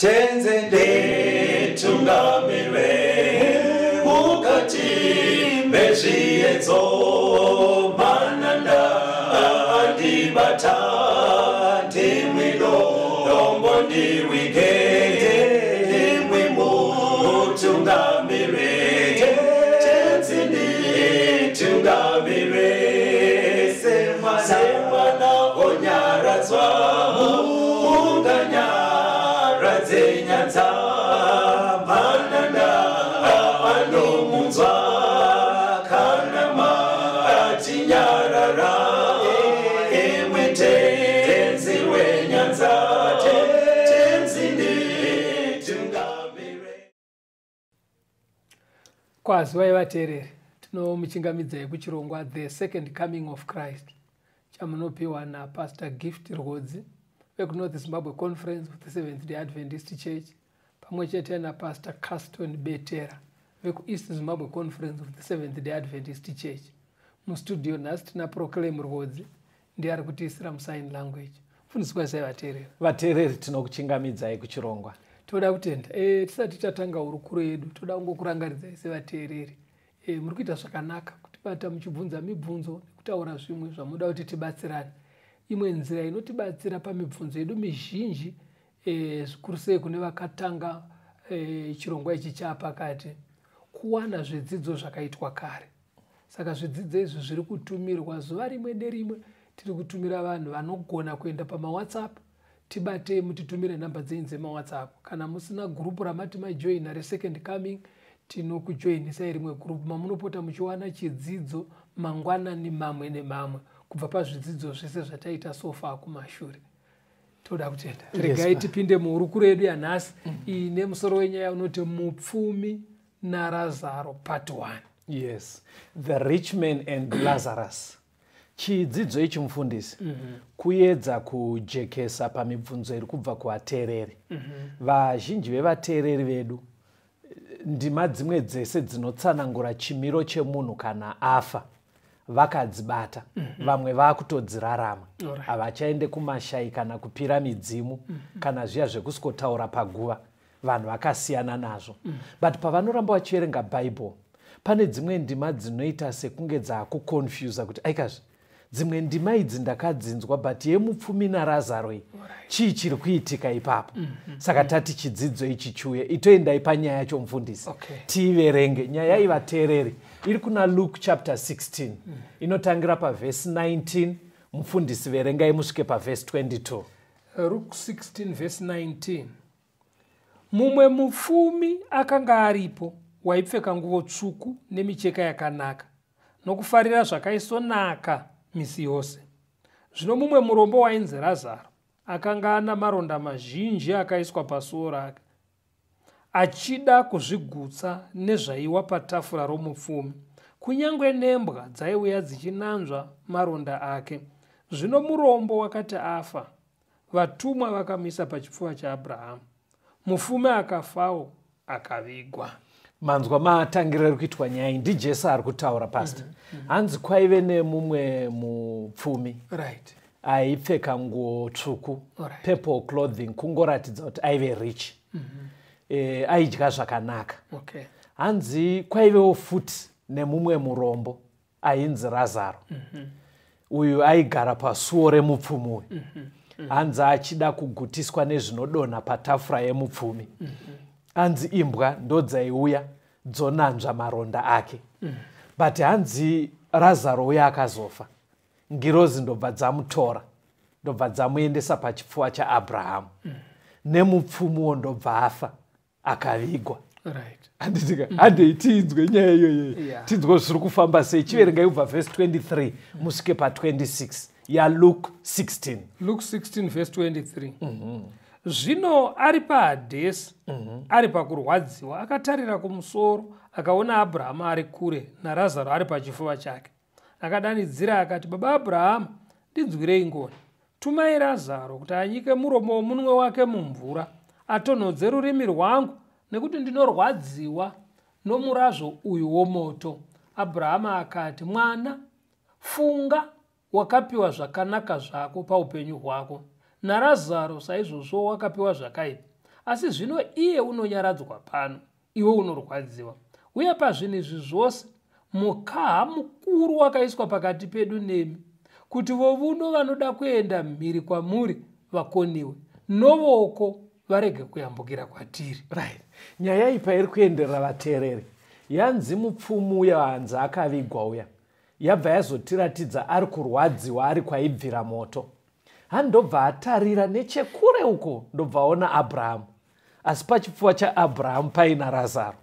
Tenzi nditungamire mukati mezviedzo. Mananda andibata, ndimwi dombo ndiwige, ndimwi mutungamire. Tenzi nditungamire semwana onyaradzwa, munganyaradze nyanza. Mananda anomunzwa kana matinyarara, imwe Tenzi wenyanza. Tenzi nditungamire. Kwazivai vateereri, tinomuchingamidzai kuchirongwa The Second Coming of Christ chamunopiwa naPastor Gift Rwodzi vekuNorth Zimbabwe Conference of the Seventh Day Adventist Church, pamwe chete naPastor Caston Betera vekuEast Zimbabwe Conference of the Seventh Day Adventist Church. Mustudio nhasi tina Proclaim Rwodzi, ndiye ari kutiisira musign language. Mufundisi, kwazivai vateereri. Vateereri, tinokuchingamidzai kuchirongwa. Toda kutenda. Tisati tatanga hurukuro yedu, toda kungokurangaridzai sevateereri, muri kuita zvakanaka kutibata muchibvunza mibvunzo nekutaura zvimwe zvamuda kuti tibatsirane. Imwe nzira inotibatsira pamibvunzo yedu mizhinji, zvikuru sei kune vakatanga chirongwa ichi chaapakati, kuwana zvidzidzo zvakaitwa kare. Saka zvidzidzo izvi zviri kutumirwa zuva rimwe nerimwe. Tiri kutumira vanhu vanogona kuenda pamaWhatsApp. Tibatei mutitumire nhamba dzenyu dzemaWhatsApp. Kana musina gurupu ramati majoina reSecond Coming, tinokujoinisai rimwe gurupu mamunopota muchiwana chidzidzo mangwanani mamwe nemamwe kubva pazvidzidzo zvese zvataita so far kumashure. Toda kutenda. Regai tipinde muhurukuro yedu yanhasi ine musoro wenyaya unoti Mupfumi naRazaro, part 1. Yes, The Rich Man and Lazarus. Chidzidzo ichi, mufundisi, kuedza kujekesa pamibvunzo iri kubva kuvateereri. Vazhinji vevateereri vedu, ndima dzimwe dzese dzinotsanangura chimiro chemunhu kana afa vakadzibata. Vamwe vaakutodzirarama, havachaende kumashai kana kupira midzimu kana zviya zvekusikotaura paguva. Vanhu vakasiyana nazvo. But pavanoramba vachiverenga Bhaibheri, pane dzimwe ndima dzinoita sekunge dzaakuconfusa kuti aikazve dzimwe ndima idzi ndakadzinzwa, but yemupfumi naRazaro iyi, chii chiri kuitika ipapo? Saka tati chidzidzo ichi chiuye. Itoendai panyaya yacho, mufundisi. Tiiverenge nyaya iyi, vateereri. Iri kuna Luke chapter 16, inotangira pavhesi 19. Mufundisi, verengai musvike pavhesi 22. Luke 16 verse 19. Mumwe mupfumi akanga aripo waipfeka nguvo tsvuku nemicheka yakanaka nokufarira zvakaisvonaka misi yose. Zvino mumwe murombo wainzi Razaro akanga ana maronda mazhinji akaiswa pasuo rake, achida kuzvigutsa nezvaiwa patafura romupfumi. Kunyange nembwa dzaiuya dzichinanzva maronda ake. Zvino murombo wakati afa, vatumwa vakamuisa pachipfuva chaAbhurahamu. Mupfumi akafawo akavigwa. Manzwa matangiro ari kuitwa nyaya iyi? NdiJesu ari kutaura, pastor. Hanzi kwaive nemumwe mupfumi aipfeka nguo tsvuku, purple clothing, kungoratidza kuti aive rich. Aidya zvakanaka. Hanzi kwaivewo futi nemumwe murombo ainzi Razaro. Uyu aigara pasuo remupfumi uyu. Hanzi achida kugutiswa nezvinodonha patafura yemupfumi. Hanzi imbwa ndodzaiuya dzonanzva maronda ake. But hanzi Razaro uya akazofa, ngirozi ndobva dzamutora, ndobva dzamuendesa pachipfuva chaAbhurahamu. Nemupfumiwo ndobva afa akavigwa. Handitika handei tiinzwe nyaya iyoyo, tinzwe zviri kufamba sei. Chiverengai kubva vhesi 23 musvike pa26 yaLuke 16. Luke 16 verse 23. Zvino ari paHadhesi, ari pakurwadziwa, akatarira kumusoro akaona Abhurahama ari kure naRazaro ari pachifuva chake. Akadanidzira akati, "Baba Abhurahama, ndinzwirei ngoni. Tumai Razaro kuti anyike muromo womunwe wake mumvura atonhodze rurimi rwangu, nekuti ndinorwadziwa nomurazvo uyu womoto." Abhurahama akati, "Mwana, funga wakapiwa zvakanaka zvako paupenyu hwako, naRazaro saizvozvo wakapiwa zvakaipa. Asi zvino iye unonyaradzwa pano, iwe unorwadziwa. Uye pazvinhu izvi zvose mukaha mukuru wakaiswa pakati pedu nemi, kuti vovuno vanoda kuenda mhiri kwamuri vakoniwe, novoko varege kuyambukira kwatiri. Right. Nyaya iyi pairi kuenderera, vateereri, yanzi mupfumi uya hanzi akavigwa uya, yabva yazotiratidza ari kurwadziwa ari kwaibvira moto. Handobva atarira nechekure uko, ndobva aona Abrahamu, asi pachipfuva chaAbrahamu paina Razaro.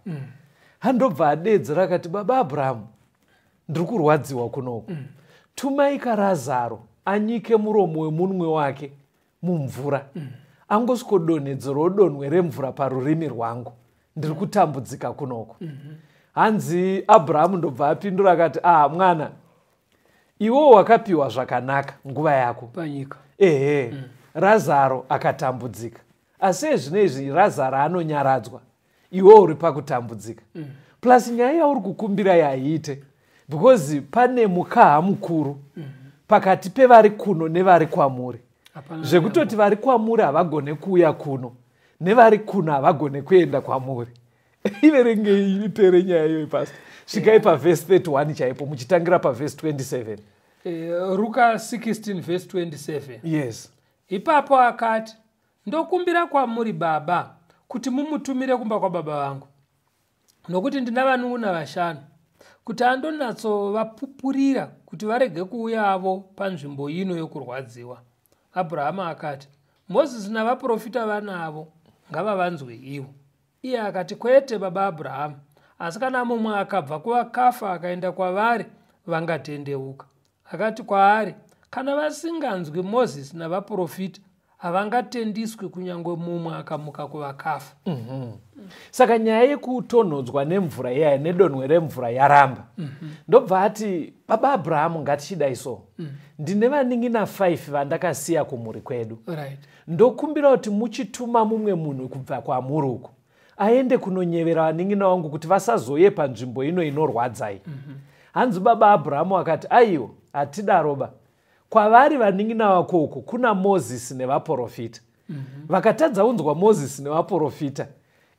Handobva adedzera akati, "Baba Abrahamu, ndiri kurwadziwa kunoku. Tumai kaRazaro anyike muromo wemunwe wake mumvura, angosvikodonhedzerawo donhwe remvura parurimi rwangu. Ndiri kutambudzika kunoko." Hanzi Abrahamu ndobva apindura akati, "Ah, mwana, iwewo wakapiwa zvakanaka nguva yako panyika." Ehe. Razaro akatambudzika, asi ezvino Razaro anonyaradzwa, iwe uri pakutambudzika. Plus nyaya yauri kukumbira yaiite, because pane mukaha mukuru pakati pevari kuno nevari kwamuri, Hapana. Zvekutoti vari kwamuri havagone kuuya kuno, nevari kuno havagone kuenda kwamuri. Iverengei ipere nyaya iyoyo, pastor. Svikai pavhesi 31 chaipo, muchitangira pavhesi 27. Ruka 16 vhesi 27. Yes. Ipapo akati, "Ndokumbira kwamuri, baba, kuti mumutumire kumba kwababa vangu, nokuti ndina vanun'una 5, kuti andonyatsovapupurira, kuti varege kuuyavo panzvimbo ino yokurwadziwa." Abhurahama akati, "Mozisi navaprofita vanavo, ngavavanzwe ivo." Iye akati, "Kwete, baba Abhurahama, asi kana mumwe akabva kuvakafa akaenda kwavari, vangatendeuka." Akati kwaari, "Kana vasinganzwi Mozisi navaprofita, havangatendiswi kunyange mumwe akamuka kuvakafa." Saka nyaya yekutonhodzwa nemvura iyaya, nedonhwe remvura, yaramba. Ndobva ati, "Baba Abrahamu, ngatichidai so. Ndine vanin'ina 5 vandakasiya kumhuri kwedu. Ndokumbira kuti muchituma mumwe munhu kubva kwamuri uku, aende kunonyevera vanin'ina vangu kuti vasazouye panzvimbo ino inorwadzai." Hanzi baba Abrahamu akati, "Aiwa, hatidaroba. Kwavari vanin'ina vako uku kuna Mozisi nevaprofita. Vakatadza kunzwa Mozisi nevaprofita,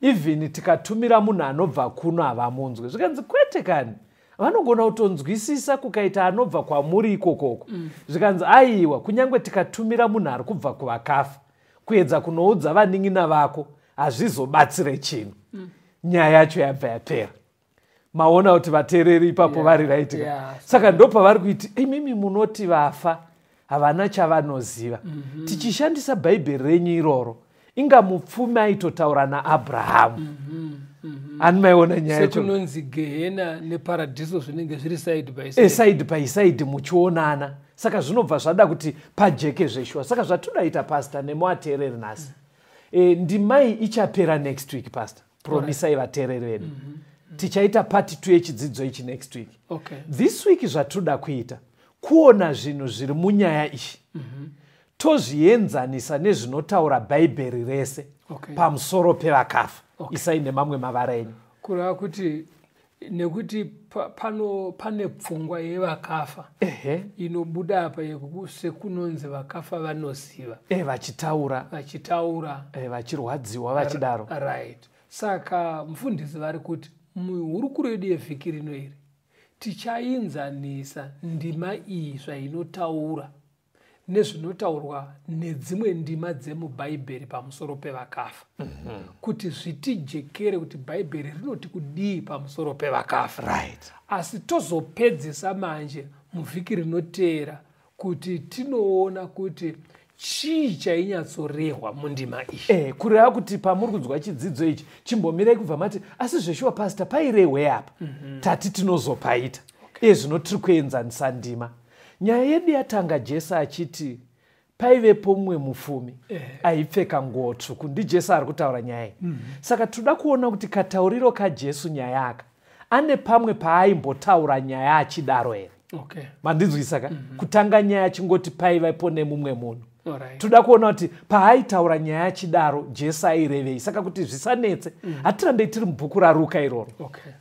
even tikatumira munhu anobva kuno, havamunzwi." Zvikanzi, "Kwete kani, vanogona kutonzwisisa kukaita anobva kwamuri ikokoko." Zvikanzi, "Aiwa, kunyange tikatumira munhu ari kubva kuvakafa kuedza kunoudza vanin'ina vako, hazvizobatsire chinhu." Nyaya yacho yabva yapera. Maona kuti vateereri ipapo vari right? Yeah. Saka ndopavari kuiti, imimi munoti vafa havana chavanoziva. Tichishandisa Bhaibheri renyu iroro, inga mupfumi aitotaura naAbrahamu. Ani maiona nyaya yacho? Sekunonzi gehena neparadhiso zvinenge zviri side by side. Side by side muchionana. Saka zvinobva zvada kuti pajeke zveshuwa. Saka zvatodaita, pastor nemuvateereri nhasi, ndimai ichapera next week. Pastor, promisai vateereri vedu, tichaita part 2 yechidzidzo ichi next week. This week zvatoda kuita kuona zvinhu zviri munyaya iyi, tozvienzanisa nezvinotaura Bhaibheri rese pamusoro pevakafa. Isai nemamwe mavara enyu. Kureva kuti nekuti pano pane pfungwa yevakafa inobuda apa, sekunonzi vakafa vanoziva. Vachitaura. Vachitaura. Vachirwadziwa vachidaro. Right. Saka mufundisi vari kuti muhurukuro yedu yevhiki rino iri tichainzanisa ndima iyi zvainotaura nezvinotaurwa nedzimwe ndima dzemubhaibheri pamusoro pevakafa, kuti zvitijekere kuti Bhaibheri rinoti kudii pamusoro pevakafa. Asi tozopedzisa manje muvhiki rinoteera kuti tinoona kuti chii chainyatsorehwa mundima iyi. Kureva kuti pamuri kunzwa chidzidzo ichi, chimbomirai kubva mati, "Asi zveshuwa, pastor, pairehwe apa?" Tati tinozopaita. Iye zvino tiri kuenzanisa ndima. Nyaya yedu yatanga Jesu achiti paivepo mumwe mupfumi aipfeka nguo tsvuku. NdiJesu ari kutaura nyaya iyi. Saka toda kuona kuti katauriro kaJesu nyaya aka ane pamwe paaimbotaura nyaya achidaro here. Mandinzwisa ka? Kutanga nyaya achingoti paivapo nemumwe munhu. Toda kuona kuti paaitaura nyaya achidaro, Jesu airevei. Saka kuti zvisanetse, hatirambei tiri mubhuku raRuka iroro.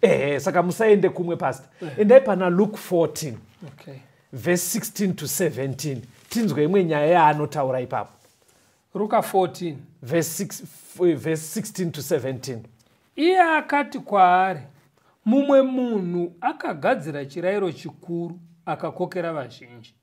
Ehe, saka musaende kumwe, pastor. Endai pana Luke 14 verse 16 to 17, tinzwe imwe nyaya yaanotaura ipapo. Ruka 14 verse 6, verse 16 to 17. Iye akati kwaari, mumwe munhu akagadzira chirayiro chikuru, akakokera vazhinji.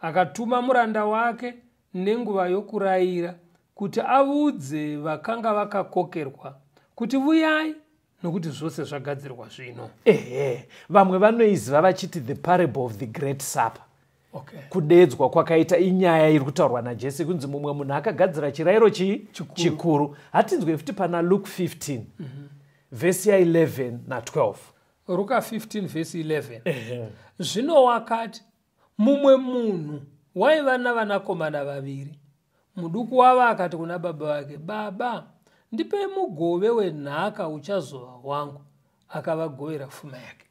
Akatuma muranda wake nenguva yokurayira kuti audze vakanga vakakokerwa kuti vuyai, nokuti zvose zvagadzirwa zvino. Ehe, vamwe vanoiziva vachiti the parable of the great supper. Kudedzwa kwakaita inyaya iri kutaurwa naJesu, kunzi mumwe munhu akagadzira chirayiro chii? Chikuru. Hatinzwe futi pana Luke 15 vhesi ya11 na12. Ruka 15 vhesi 11. Zvino wakati, mumwe munhu waiva navanakomana vaviri. Muduku wavo akati kuna baba vake, baba, ndipei mugove wenhaka uchazova wangu. Akavagovera pfuma yake.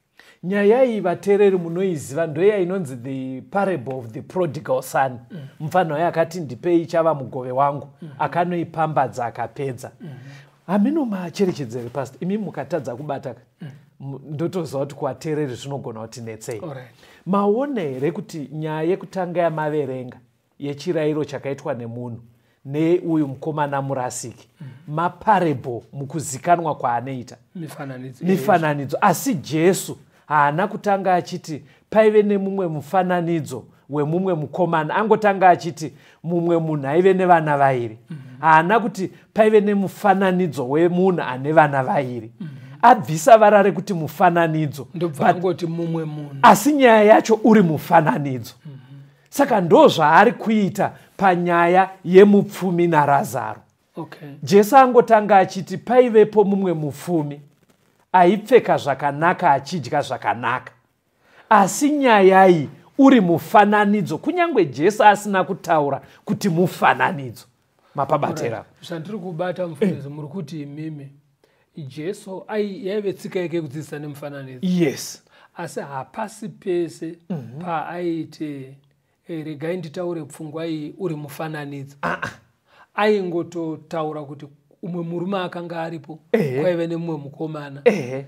Nyaya iyi, vateereri, munoiziva, ndoiya inonzi the parable of the prodigal son. Mufanhu waye akati, ndipei ichava mugove wangu. Akanoipambadza, akapedza. Hamino macherechedzere, pastor, imi mukatadza kubata, ndotoziva kuti kuvateereri zvinogona kuti netsei. Maona here kuti nyaya yekutanga yamaverenga yechirayiro chakaitwa nemunhu neuyu mukomana murasiki, maparable mukuzikanwa kwaanoita? Mifananidzo. Mifananidzo. Asi Jesu haana kutanga achiti paive nemumwe mufananidzo wemumwe mukomana. Angotanga achiti mumwe munhu aive nevana vairi. Haana kuti paive nemufananidzo wemunhu ane vana vairi. Abvisa vara rekuti mufananidzo. Ndobva angoti mumwe munhu. Asi nyaya yacho uri mufananidzo. Saka ndo zvaari kuita panyaya yemupfumi naRazaro. Jesu angotanga achiti paivepo mumwe mupfumi aipfeka zvakanaka, achidya zvakanaka, asi nyaya iyi uri mufananidzo, kunyange Jesu asina kutaura kuti mufananidzo. Mapabatera? Zvandiri kubata, mufundisi, muri kuti imimi Jesu yaive tsika yake yekudzidzisa nemufananidzo? Yes. Asi hapasi pese paaiti regai nditaure pfungwa iyi uri mufananidzo. Aingototaura kuti umwe murume akanga aripo, kwaive nemumwe mukomana,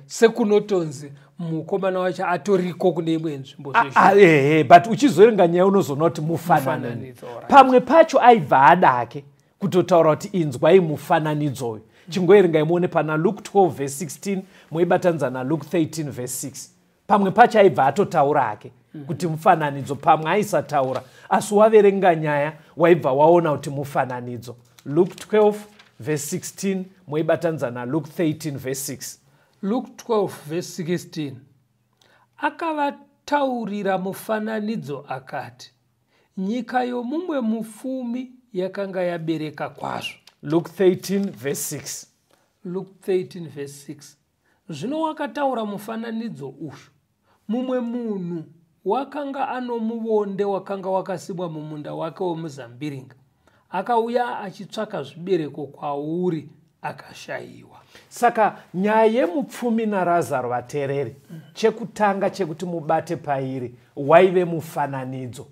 sekunotonzi mukomana wacho atoriko kune imwe nzvimbo. Ehe, but uchizoerenga nyaya unozoona kuti mufananidzo. Mufananidzo, alright. Pamwe pacho aibva adake kutotaura kuti inzwai mufananidzoyo. Chingoerengai muone pana Luke 12 verse 16, moibatanidza naLuke 13 verse 6. Pamwe pacho aibva atotaura hake kuti mufananidzo, pamwe aisataura, asi waverenga nyaya waibva waona kuti mufananidzo. Luke 12 verse 16, moibatanidza naLuke 13 verse 6. Luke 12 verse 16. Akavataurira mufananidzo akati, nyika yomumwe mupfumi yakanga yabereka kwazvo. Luke 13 verse 6. Luke 13 verse 6. Zvino wakataura mufananidzo uyu: mumwe munhu wakanga anomuvonde wakanga wakasimwa mumunda wake womuzambiringa. Akauya achitsvaka zvibereko kwauri, akashayiwa. Saka nyaya yemupfumi naRazaro, vateereri, chekutanga chekuti mubate pairi waive mufananidzo,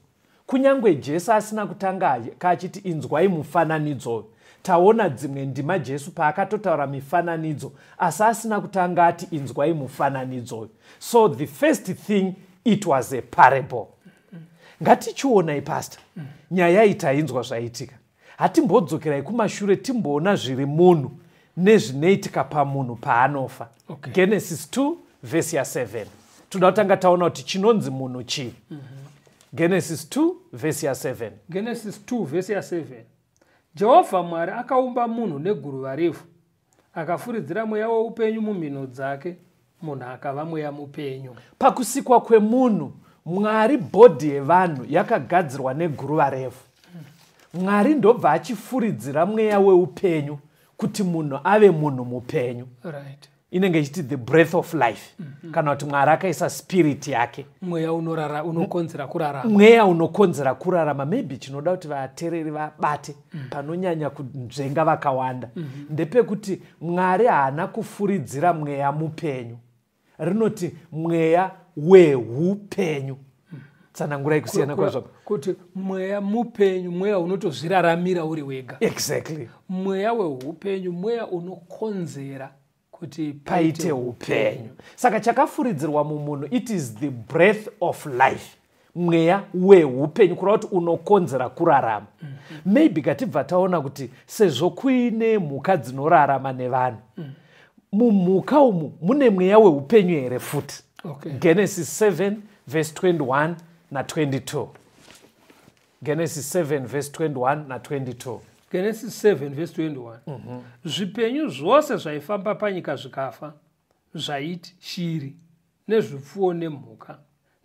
kunyange Jesu asina kutanga kachiti inzwai mufananidzo. Taona dzimwe ndima Jesu paakatotaura mifananidzo, asi asina kutanga ati inzwai mufananidzo. So the first thing, it was a parable. Ngatichionai, pastor, nyaya iyi tainzwa zvaitika. Hatimbodzokerai kumashure timboona zviri munhu nezvinoitika pamunhu paanofa. Genesis 2 vhesi ya7. Toda kutanga taona kuti chinonzi munhu chii. Genesis 2 vhesi ya7. Genesis 2 vhesi ya7. Jehovha Mwari akaumba munhu neguruva revhu, akafuridzira mweya woupenyu mumhino dzake, munhu akava mweya mupenyu. Pakusikwa kwemunhu, Mwari, body yevanhu yakagadzirwa neguruva revhu. Mwari ndobva achifuridzira mweya weupenyu kuti munhu ave munhu mupenyu. Inenge ichiti the breath of life, kana kuti Mwari akaisa spirit yake. Mweya unorara, unokonzera kurarama. Mweya unokonzera kurarama. Maybe chinoda kuti vateereri vabate panonyanya kunzvenga vakawanda ndepekuti Mwari haana kufuridzira mweya mupenyu, rinoti mweya weupenyu. Tsanangurai kusiyana kwazvo. Kuti mweya mupenyu mweya unotozviraramira uri wega. Mweya weupenyu mweya unokonzera kuti paite upenyu. Saka chakafuridzirwa mumunhu, it is the breath of life. Mweya weupenyu, kureva kuti unokonzera kurarama. Maybe katibva taona kuti sezvo kuine mhuka dzinorarama nevanhu, mumhuka umu mune mweya weupenyu here futi? Okay. Genesis 7 verse 21 na22. Genesis 7 verse 21 na22. Genesis 7 verse 21. Zvipenyu zvose zvaifamba panyika zvikafa, zvaiti shiri nezvipfuwo nemhuka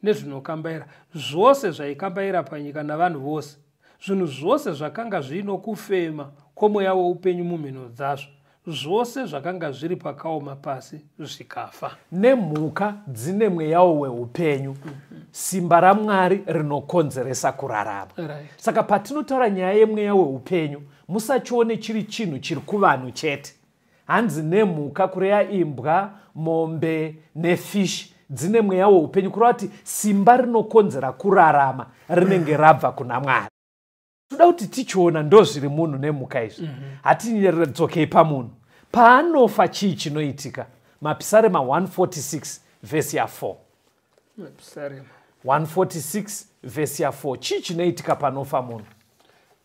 nezvinokambaira, zvose zvaikambaira panyika navanhu vose, zvinhu zvose zvakanga zvino kufema kwomweya woupenyu mumhino dzazvo, zvose zvakanga zviri pakaoma pasi zvikafa. Nemhuka dzine mweyawo weupenyu. Simba raMwari rinokonzeresa kurarama. Saka patinotaura nyaya yemweya weupenyu, musachione chiri chinhu chiri kuvanhu chete. Hanzi nemhuka, kureya imbwa, mombe nefish, dzine mweya weupenyu, kureva kuti simba rinokonzera kurarama rinenge rabva kuna Mwari. Toda kuti tichiona ndo zviri munhu nemhuka izvi. Hatidzokei pamunhu. Paanofa chii chinoitika? Mapisarema 146 vhesi ya4. Mapisarema 146 vhesi ya4. Chii chinoitika panofa munhu?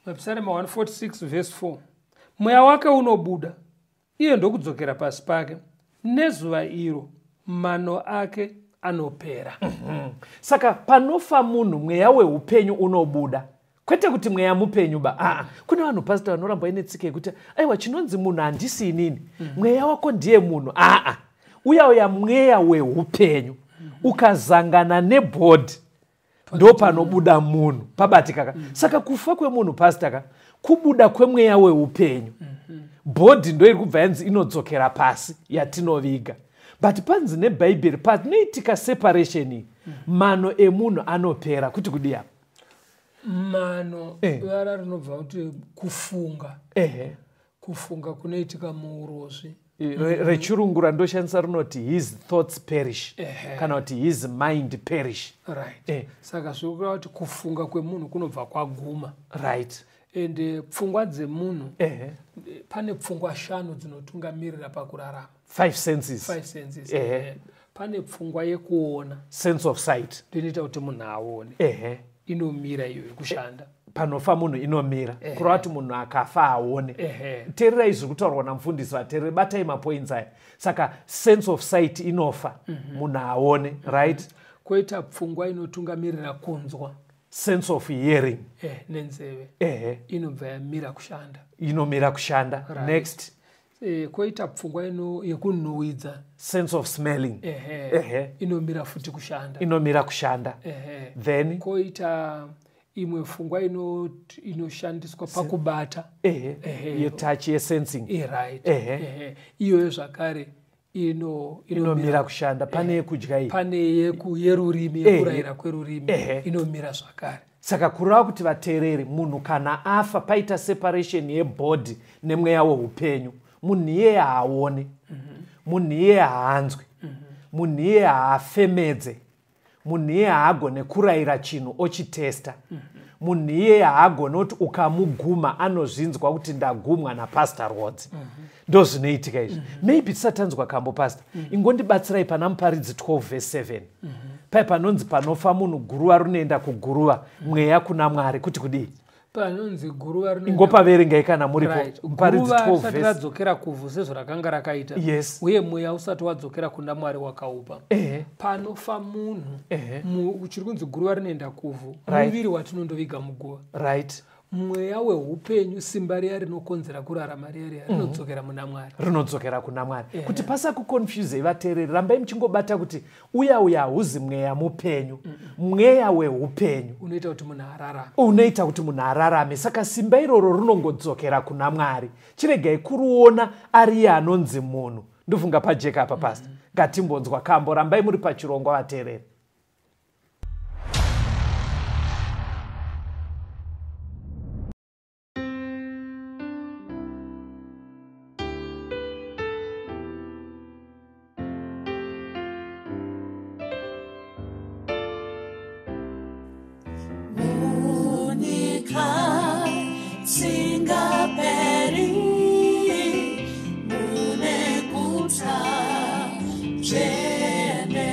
Mapisarema 146 verse 4. Mweya wake unobuda, iye ndokudzokera pasi pake, nezuva iro mano ake anopera. Saka panofa munhu, mweya weupenyu unobuda, kwete kuti mweya mupenyu ba. Aa, kune vanhu, pastor, vanoramba ine tsika yekuti aiwa, chinonzi munhu handisi inini, mweya wako ndiye munhu. Aa, uya uya mweya weupenyu ukazangana nebody, ndo panobuda munhu. Pabatika ka? Saka kufa kwemunhu, pastor ka, kubuda kwemweya weupenyu. Body ndo iri kubva yanzi inodzokera pasi, yatinoviga. But panzi nebhaibheri panoitika separation iyi, mano emunhu anopera. Kuti kudii apa? Mano, vara rinobva kuti kufunga. Kufunga kunoitika muurozvi. Rechirungu randoshandisa rinoti his thoughts perish, kana kuti his mind perish. Saka zviri kureva kuti kufunga kwemunhu kunobva kwaguma. Ende pfungwa dzemunhu, pane pfungwa shanu dzinotungamirira pakurarama. Five senses. Five senses. Pane pfungwa yekuona. Sense of sight. Ndinoita kuti munhu aone. Inomira iyo yekushanda. Panofa munhu inomira, kureva kuti munhu akafa aone. Teererai zviri kutaurwa namufundisi, vateereri, batai mapoints aya. Saka sense of sight inofa, munhu aone, right? Kwoita pfungwa inotungamirira kunzwa. Sense of hearing. Nenzeve. Inobva yamira kushanda. Inomira kushanda. Next. Kwoita pfungwa yekunhuhwidza. Sense of smelling. Inomira futi kushanda. Inomira kushanda. Then Kwoita imwe pfungwa inoshandiswa pakubata. Yetouch, yesensing. Right. Iyoyo zvakare inomira kushanda. Pane yekudya iyi. Pane yerurimi, yekurayira kwerurimi, inomira zvakare. Saka kureva kuti, vateereri, munhu kana afa, paita separation yebody nemweya weupenyu. Munhu iyeye haaone, munhu iyeye haanzwi, munhu iyeye haafemedze, munhu iyeye haagone kurayira chinhu ochitesta, munhu iyeye haagone kuti ukamuguma anozvinzwa kuti ndagumwa napastor Rwodzi. Ndo zvinoitika izvi. Maybe tisati tanzwa kambo, pastor, ingondibatsirai pana Muparidzi 12 verse 7, pai panonzi panofa munhu guruva rinoenda kuguruva, mweya kuna Mwari. Kuti kudii? Panonzi guruva Ingopaverengai kana muripo. Muparidzi Guruva 12 risati verse radzokera kuvhu sezvarakanga rakaita, uye mweya usati wadzokera kuna Mwari wakaupa. Panofa munhu, chiri kunzi guruva rinoenda kuvhu, muviri watinondoviga muguva. Mweya weupenyu, simba riya rinokonzera kurarama riya riya, rinodzokera muna Mwari. Rinodzokera kuna Mwari. Kuti pasakukonfusei, vateereri, rambai muchingobata kuti uya uya hauzi mweya mupenyu, mweya weupenyu. Unoita kuti munhu ararame. Unoita kuti munhu ararame. Saka simba iroro rinongodzokera kuna Mwari. Chiregai kuriona ariye anonzi munhu. Ndofunga pajeka apa, pastor. Ngatimbonzwa kambo. Rambai muri pachirongwa, vateereri. Munyika singaperi, mune guta dzvene.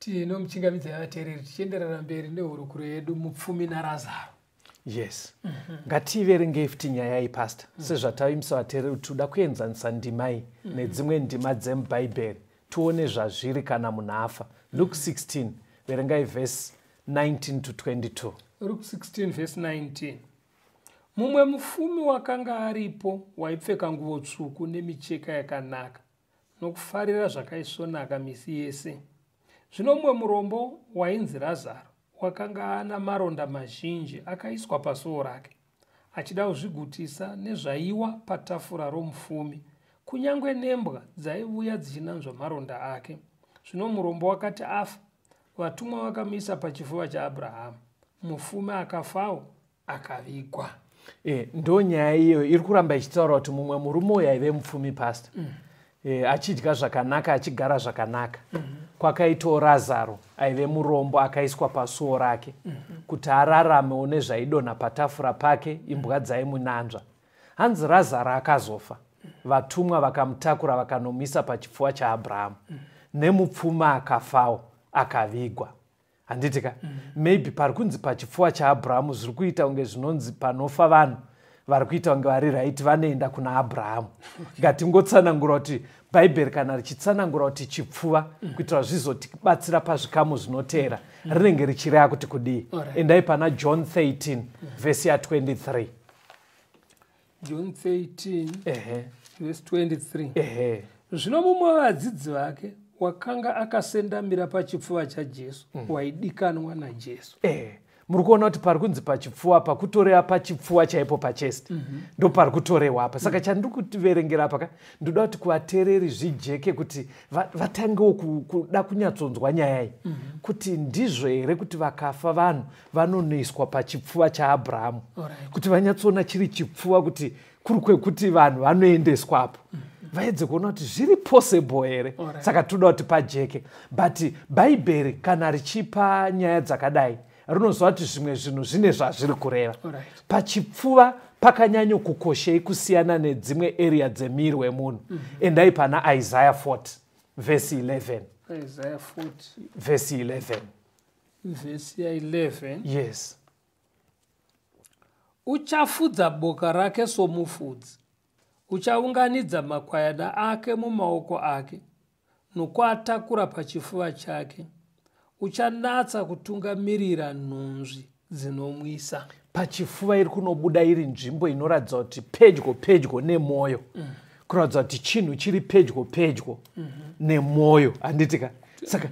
Tinomuchingamidza vateereri tichienderera mberi nehurukuro yedu mupfumi naRazaro. Yes. Ngativerengei futi nyaya iyi, pastor. Sezvataimbisa vateereri kuti toda kuenzanisa ndima iyi nedzimwe ndima dzemubhaibheri, tione zvazviri kana munhu afa. Luke 16, verengai vhesi 19 to 22. Luke 16 vhesi 19. Mumwe mupfumi wakanga aripo waipfeka nguvo tsvuku nemicheka yakanaka nokufarira zvakaisvonaka misi yese. Zvino mumwe murombo wainzi Razaro wakanga ana maronda mazhinji akaiswa pasuo rake, achida kuzvigutisa nezvaiwa patafura romupfumi, kunyange nembwa dzaiuya dzichinanzva maronda ake. Zvino murombo wakati afa, vatumwa vakamuisa pachifuva chaAbhurahamu. Mupfumi akafawo akavigwa. Ndo nyaya iyoyo iri kuramba ichitaura kuti mumwe murume uyu aive mupfumi, pastor, achidya zvakanaka, achigara zvakanaka. Kwakaitawo Razaro aive murombo akaiswa pasuo rake kuti araramewo nezvaidonha patafura pake, imbwa dzaimunanzva. Hanzi Razaro akazofa, vatumwa vakamutakura vakanomuisa pachipfuva chaAbhurahamu. Nemupfumi akafawo akavigwa, handiti ka? Maybe pari kunzi pachipfuva chaAbhurahamu zviri kuita kunge zvinonzi panofa vanhu vari kuita kunge vari right vanoenda kuna Abrahamu. Ngatingotsanangura kuti Bhaibheri kana richitsanangura kuti chipfuva, kuitira zvizotibatsira pazvikamu zvinoteera, rinenge richireva kuti kudii. Endai pana John 13 vhesi ya23. John 13 vhesi 23. Ehe. Zvino mumwe wevadzidzi vake wakanga akasendamira pachipfuva chaJesu, waidikanwa naJesu. Muri kuona kuti pari kunzi pachipfuva pakutoreva pachipfuva chaipo, pachest, ndo pari kutorehwa apa. Saka chandiri kutiverengera apa ka, ndoda kuti kuvateereri zvijeke kuti vatangewo kuda kunyatsonzwa nyaya iyi, kuti ndizvo here kuti vakafa vanhu vanonoiswa pachipfuva chaAbhurahamu, kuti vanyatsoona chiri chipfuva, kuti kuri kwekuti vanhu vanoendeswapo, vaedze kuona kuti zviri possible here. Saka toda kuti pajeke, but Bhaibheri kana richipa nyaya dzakadai rinoziva kuti zvimwe zvinhu zvine zvazviri kureva. Pachipfuva pakanyanya kukoshei kusiyana nedzimwe area dzemiri wemunhu? Endai pana Isaiah 40 vhesi 11. Isaiah 40 vhesi 11. Vhesi ya11. Yes. Uchafudza boka rake somufudzi, uchaunganidza makwayana ake mumaoko ake nokuatakura pachifuva chake, uchanatsa kutungamirira nhunzvi dzinomwisa. Pachifuva iri kunobuda iri nzvimbo inoratidza kuti pedyo pedyo nemwoyo, kuratidza kuti chinhu chiri pedyo pedyo nemwoyo, handiti ka? Saka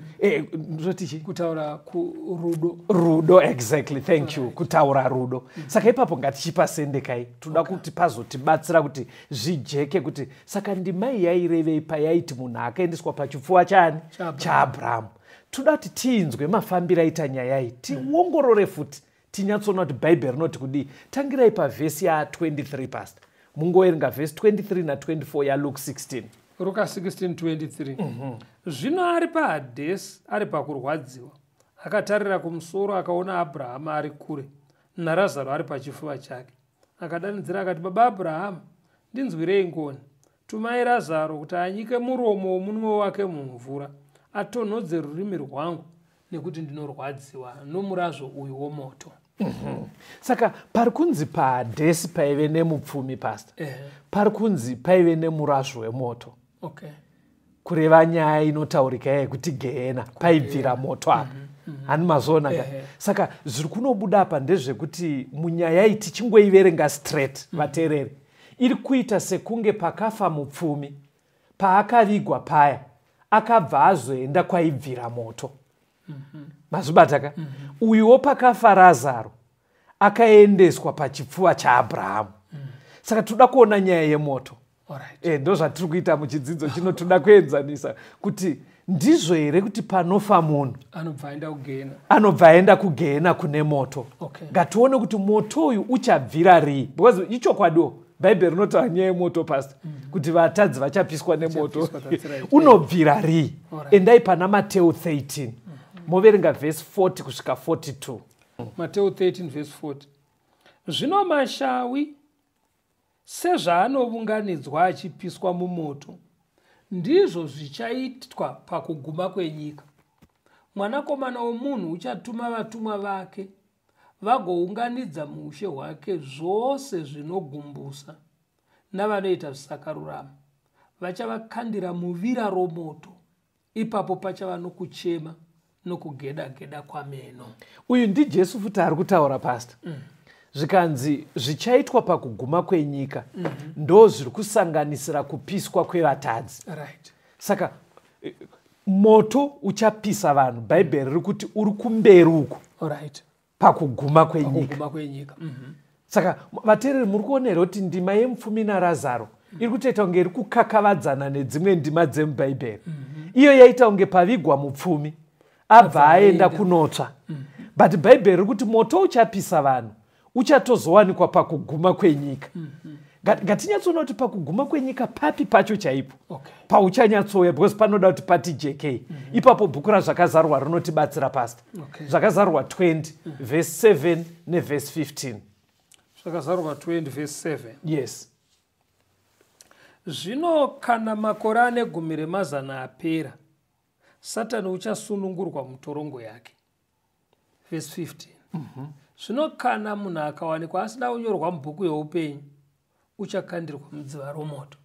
ndoti chii? Kutaura kurudo. Rudo, exactly, thank you. Kutaura rudo. Saka ipapo ngatichipasendekai, toda kuti pazotibatsira kuti zvijeke kuti saka ndimai yairevei payaiti munhu akaendeswa pachipfuva chani? ChaAbraham. ChaAbrahamu. Toda kuti tiinzwe mafambiro aita nyaya iyi, tiongorore futi, tinyatsoona kuti Bhaibheri rinoti kudii. Tangirai pavhesi ya23, pastor, mungoverenga vhesi 23 na24 yaLuke 16. Ruka 16:23. Zvino ari paHadhesi, ari pakurwadziwa, akatarira kumusoro akaona Abrahama ari kure naRazaro ari pachifuva chake. Akadanidzira akati, "Baba Abrahama, ndinzwirei ngoni, tumai Razaro kuti anyike muromo womunwe wake mumvura atonhodze rurimi rwangu, nekuti ndinorwadziwa nomurazvo uyu womoto." Saka pari kunzi paHadhesi paive nemupfumi, pastor, pari kunzi paive nemurazvo wemoto, kureva nyaya inotaurika yekuti gehena paibvira moto apa, hani mazoona ka? Ehe. Saka zviri kunobuda apa ndezvekuti munyaya iyi, tichingoiverenga straight, vateereri, iri kuita sekunge pakafa mupfumi, paakavigwa paya akabva azoenda kwaibvira moto. Mazvibata ka? Uyuwo pakafa Razaro akaendeswa pachipfuva chaAbhurahamu. Saka toda kuona nyaya yemoto. Ndo zvatiri kuita muchidzidzo chino, toda kuenzanisa kuti ndizvo here kuti panofa munhu anobva aenda kugehena. Anobva aenda kugehena kune moto. Ngatione kuti moto uyu uchabvira rii, because ichokwadiwo Bhaibheri rinotaura nyaya yemoto, pastor, kuti vatadzi vachapiswa nemoto. Vachapiswa, that's right. Unobvira rii? Endai pana Mateu 13, moverenga vhesi 40 kusvika 42. Mateo 13 verse 40. Zvino mashawi sezvaanounganidzwa achipiswa mumoto, ndizvo zvichaitwa pakuguma kwenyika. Mwanakomana womunhu uchatuma vatumwa vake, vagounganidza muushe hwake zvose zvinogumbusa navanoita zvisakarurama, vachavakandira muvira romoto. Ipapo pachava nokuchema nokugeda-geda kwameno. Uyu ndiJesu futi ari kutaura, pastor. Zvikanzi zvichaitwa pakuguma kwenyika ndo zviri kusanganisira kupiswa kwevatadzi. Saka moto uchapisa vanhu, Bhaibheri riri kuti uri kumberi uku pakuguma kwenyika. Pakuguma kwenyika. Saka vateereri, muri kuona here kuti ndima yemupfumi naRazaro iri kutoita kunge iri kukakavadzana nedzimwe ndima dzemubhaibheri? Iyo yaita kunge pavigwa mupfumi abva aenda kunotsva, but Bhaibheri riri kuti moto uchapisa vanhu uchatozowanikwa pakuguma kwenyika. Ngatinyatsoona kuti pakuguma kwenyika papi pacho chaipo pauchanyatsouya, because panoda kuti pati jekei. Ipapo bhuku raZvakazarurwa rinotibatsira, pastor. Zvakazarurwa 20 vhesi 7 nevhesi 15. Zvakazarurwa 20 vhesi 7. Yes. Zvino kana makore ane gumi remazana apera, Satani uchasunungurwa mutorongo yake. Vhesi 15. Zvino kana munhu akawanikwa asina kunyorwa mubhuku youpenyu, uchakandirwa mudziva romoto.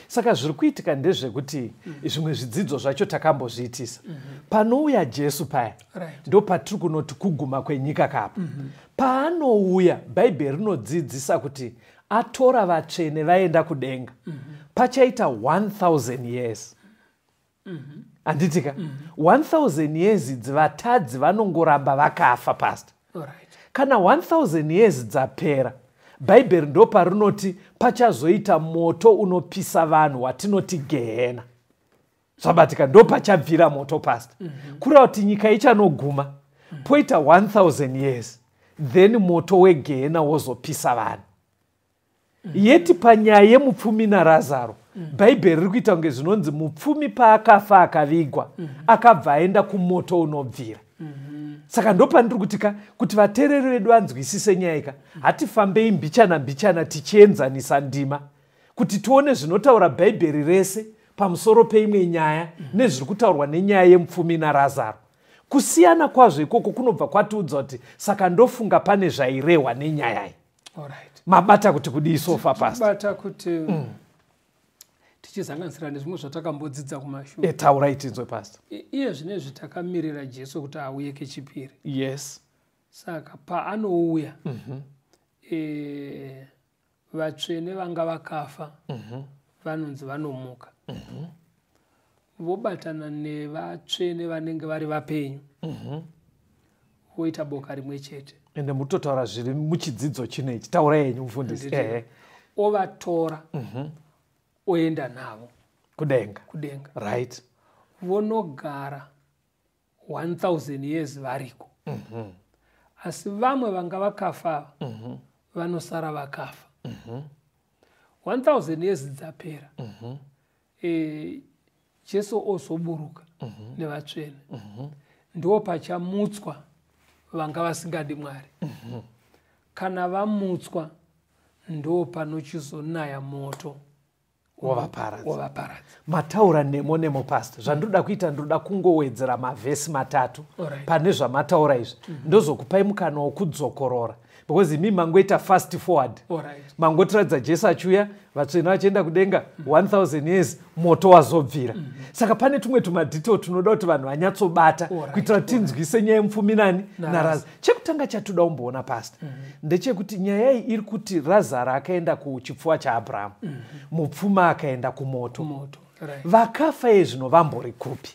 Saka zviri kuitika ndezvekuti zvimwe zvidzidzo zvacho takambozviitisa. Panouya Jesu paya, ndo patiri kunoti kuguma kwenyika kapa. Paanouya, Bhaibheri rinodzidzisa kuti atora vatsvene vaenda kudenga, pachaita 1000 years, handitika? 1000 years idzi vatadzi vanongoramba vakafa, pastor. Kana 1000 years dzapera, Bhaibheri ndo parinoti pachazoita moto unopisa vanhu watinoti gehena. Zvabatika? Ndo pachabvira moto, pastor. Kureva kuti nyika ichanoguma, poita 1000 years, then moto wegehena wozopisa vanhu. Yeti panyaya yemupfumi naRazaro, Bhaibheri riri kuita kunge zvinonzi mupfumi paakafa akavigwa, akabva aenda kumoto unobvira. Saka ndopandiri kuti ka, kuti vateereri vedu vanzwisise nyaya ka, hatifambei mbichana mbichana tichienzanisa ndima kuti tione zvinotaura Bhaibheri rese pamusoro peimwe nyaya nezviri kutaurwa nenyaya yemupfumi naRazaro. Kusiyana kwazvo ikoko kunobva kwatiudza kuti saka ndofunga pane zvairehwa nenyaya iyi. Mabata kuti kudii so far, pastor? Bata kuti tichizanganisira nezvimwe zvatakambodzidza kumashure. Taurai tinzwe, pastor. Iye zvinezvi takamirira Jesu kuti auye kechipiri. Saka paanouya, vatsvene vanga vakafa vanonzi vanomuka, vobatana nevatsvene vanenge vari vapenyu, voita boka rimwe chete. Ende mutotaura zviri muchidzidzo chino ichi. Taurai henyu, mufundisi. Handiti? Ovatora, oenda navo kudenga. Kudenga. Vonogara 1000 years variko, asi vamwe vanga vakafa vanosara vakafa. 1000 years dzapera, Jesu ozoburuka nevatsvene, ndo pachamutswa vanga vasingadi Mwari. Kana vamutswa, ndo panochizonaya moto wavaparadza. Wavaparadza. Mataura nemo nemo, pastor. Zvandinoda kuita, ndinoda kungowedzera mavhesi matatu pane zvamataura izvi, ndozokupai mukana wokudzokorora, because imi mangoita fast forward. Mangotiratidza Jesu achiuya, vatsvene vachienda kudenga, 1000 years, moto wazobvira. Saka pane tumwe tumadetail tunoda kuti vanhu vanyatsobata kuitira kuti tinzwise nyaya yemupfumi nani? NaRazaro. Chekutanga chatoda kumboona, pastor, ndechekuti nyaya iyi iri kuti Razaro akaenda kuchipfuwa chaAbrahamu, mupfumi akaenda kumoto. Moto, right. Vakafa ezvino vambori kupi?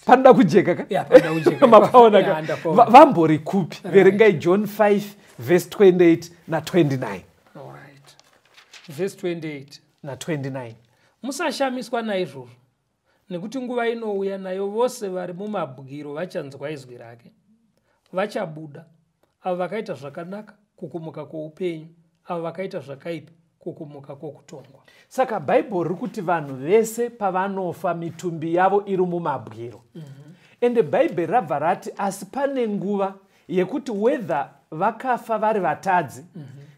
Panoda kujeka ka? Yeah, panoda kujeka. Mapaona ka? Yeah, ndapaona. Vambori kupi? Verengai John 5 verse 28 na29. Alright. Verse 28 na29. Musashamiswa naizvozvo, nekuti nguva inouya nayo vose vari mumabwiro vachanzwa izwi rake, vachabuda, avo vakaita zvakanaka kukumuka kwoupenyu, avo vakaita zvakaipa kukumuka kwokutongwa. Saka Bhaibheri riri kuti vanhu vese pavanofa, mitumbi yavo iri mumabwiro. Ende Bhaibheri rabva rati asi pane nguva yekuti whether vakafa vari vatadzi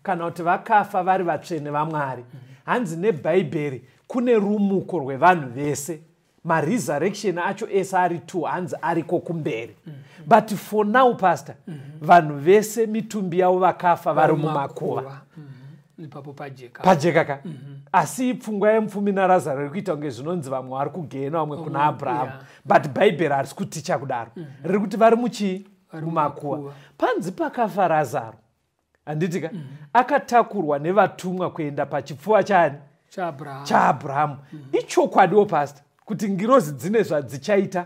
kana kuti vakafa vari vatsvene vaMwari, hanzi neBhaibheri kune rumuko rwevanhu vese. Maresurrection acho ese ari 2 hanzi ariko kumberi. But for now, pastor, vanhu vese mitumbi yavo vakafa vari mumakuva. Ipapo pajeka. Pajeka ka. Asi pfungwa yemupfumi naRazaro iri kuita kunge zvinonzi vamwe vari kugena, vamwe kuna Abrahamu. But Bhaibheri harisi kuticha kudaro. Riri kuti vari muchii? Mumakuva. Panzi pakafa Razaro, handiti ka? Akatakurwa nevatumwa kuenda pachipfuva chani? ChaAbrahamu. Ichokwadiwo, pastor, kuti ngirozi dzine zvadzichaita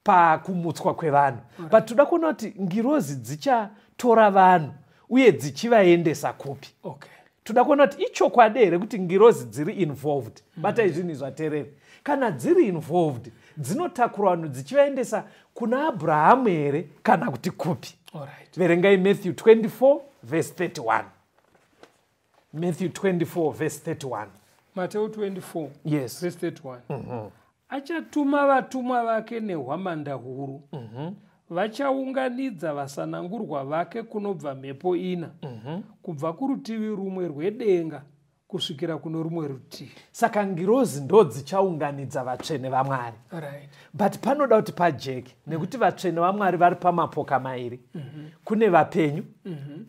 pakumutswa kwevanhu. But toda kuona kuti ngirozi dzichatora vanhu uye dzichivaendesa kupi. Toda kuona kuti ichokwadi here kuti ngirozi dziri involved. Batai zvinhu izvatereri. Kana dziri involved, dzinotakura vanhu dzichivaendesa kuna Abrahamu here kana kuti kupi? Verengai Matthew 24 verse 31. Matthew 24 verse 31. Mateo 24 Yes. verse 31. Achatuma vatumwa vake nehwamanda huru. Vachaunganidza vasanangurwa vake kunobva mhepo ina, kubva kurutivi rumwe rwedenga kusvikira kuno rumwe rutivi. Saka ngirozi ndo dzichaunganidza vatsvene vaMwari. But panoda kuti pajeke, nekuti vatsvene vaMwari vari pamapoka mairi. Kune vapenyu,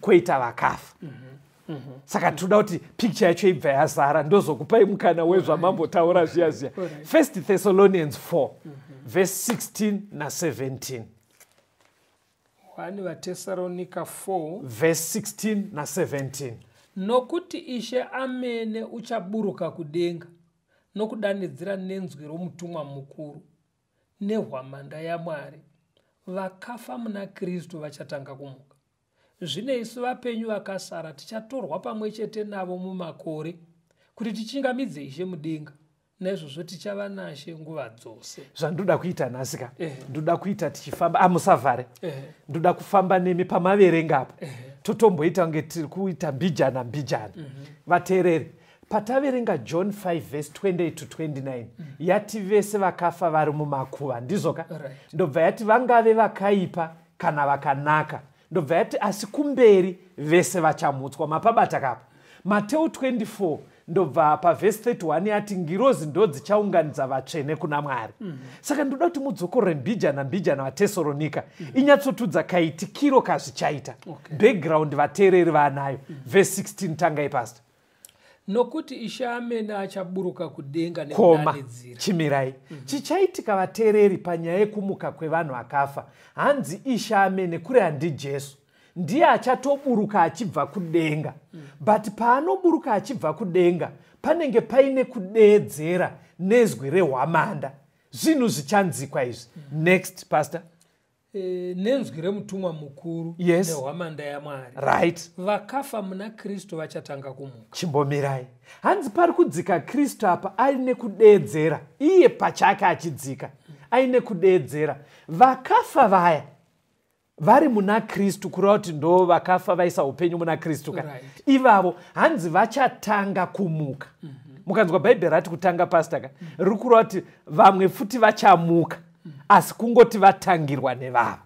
kwoita vakafa. Saka toda kuti picture yacho ibva yazara, ndozokupai mukana wezvamambotaura zviya zviya. First Thessalonians 4 verse 16 na17. 1 vaTesaronika 4 verse 16 na17. Nokuti Ishe amene uchaburuka kudenga nokudanidzira nenzwi romutumwa mukuru nehwamanda yaMwari. Vakafa muna Kristu vachatanga kumuka. Zvino isu vapenyu vakasara tichatorwa pamwe chete navo mumakore kuti tichingamidze Ishe mudenga. Naizvozvo tichava naShe nguva dzose. Zvandoda kuita nhasi ka, ndoda kuita tichifamba, amusavhare, ndoda kufamba nemi pamaverenga apa, totomboita kunge tiri kuita mbijana mbijana. Vateereri, pataverenga John 5 verse 28 to 29, yati vese vakafa vari mumakuva, ndizvo ka? Ndobva yati vangave vakaipa kana vakanaka, ndobva yati asi kumberi vese vachamutswa. Mapabata kapa? Mateo 24 ndobva pavhesi 31 yati ngirozi ndo dzichaunganidza vatsvene kuna Mwari. Saka ndoda kuti mudzokorore mbijana mbijana vaTesaronika, inyatsotudza kaitikiro kazvichaita. Background vateereri vanayo. Vhesi 16, tangai, pastor. Nokuti Ishe amene achaburuka kudenga Koma. nekudanidzira. Chimirai. Chichaitika, vateereri, panyaya yekumuka kwevanhu vakafa, hanzi Ishe amene, kuri handi Jesu, ndiye achatoburuka achibva kudenga. But paanoburuka achibva kudenga, panenge paine kudeedzera nezwi rehwamanda, zvinhu zvichanzikwa izvi. Next, pastor. Nenzwi remutumwa mukuru nehwamanda yaMwari. Vakafa muna Kristu vachatanga kumuka. Chimbomirai. Hanzi pari kudzika Kristu apa aine kudeedzera, iye pachake achidzika aine kudeedzera. Vakafa vaya vari muna Kristu, kureva kuti ndo vakafa vaisa upenyu muna Kristu ka, ivavo hanzi vachatanga kumuka. Mukanzwa Bhaibheri rati kutanga, pastor ka, riri kureva kuti vamwe futi vachamuka, asi kungoti vatangirwa nevava.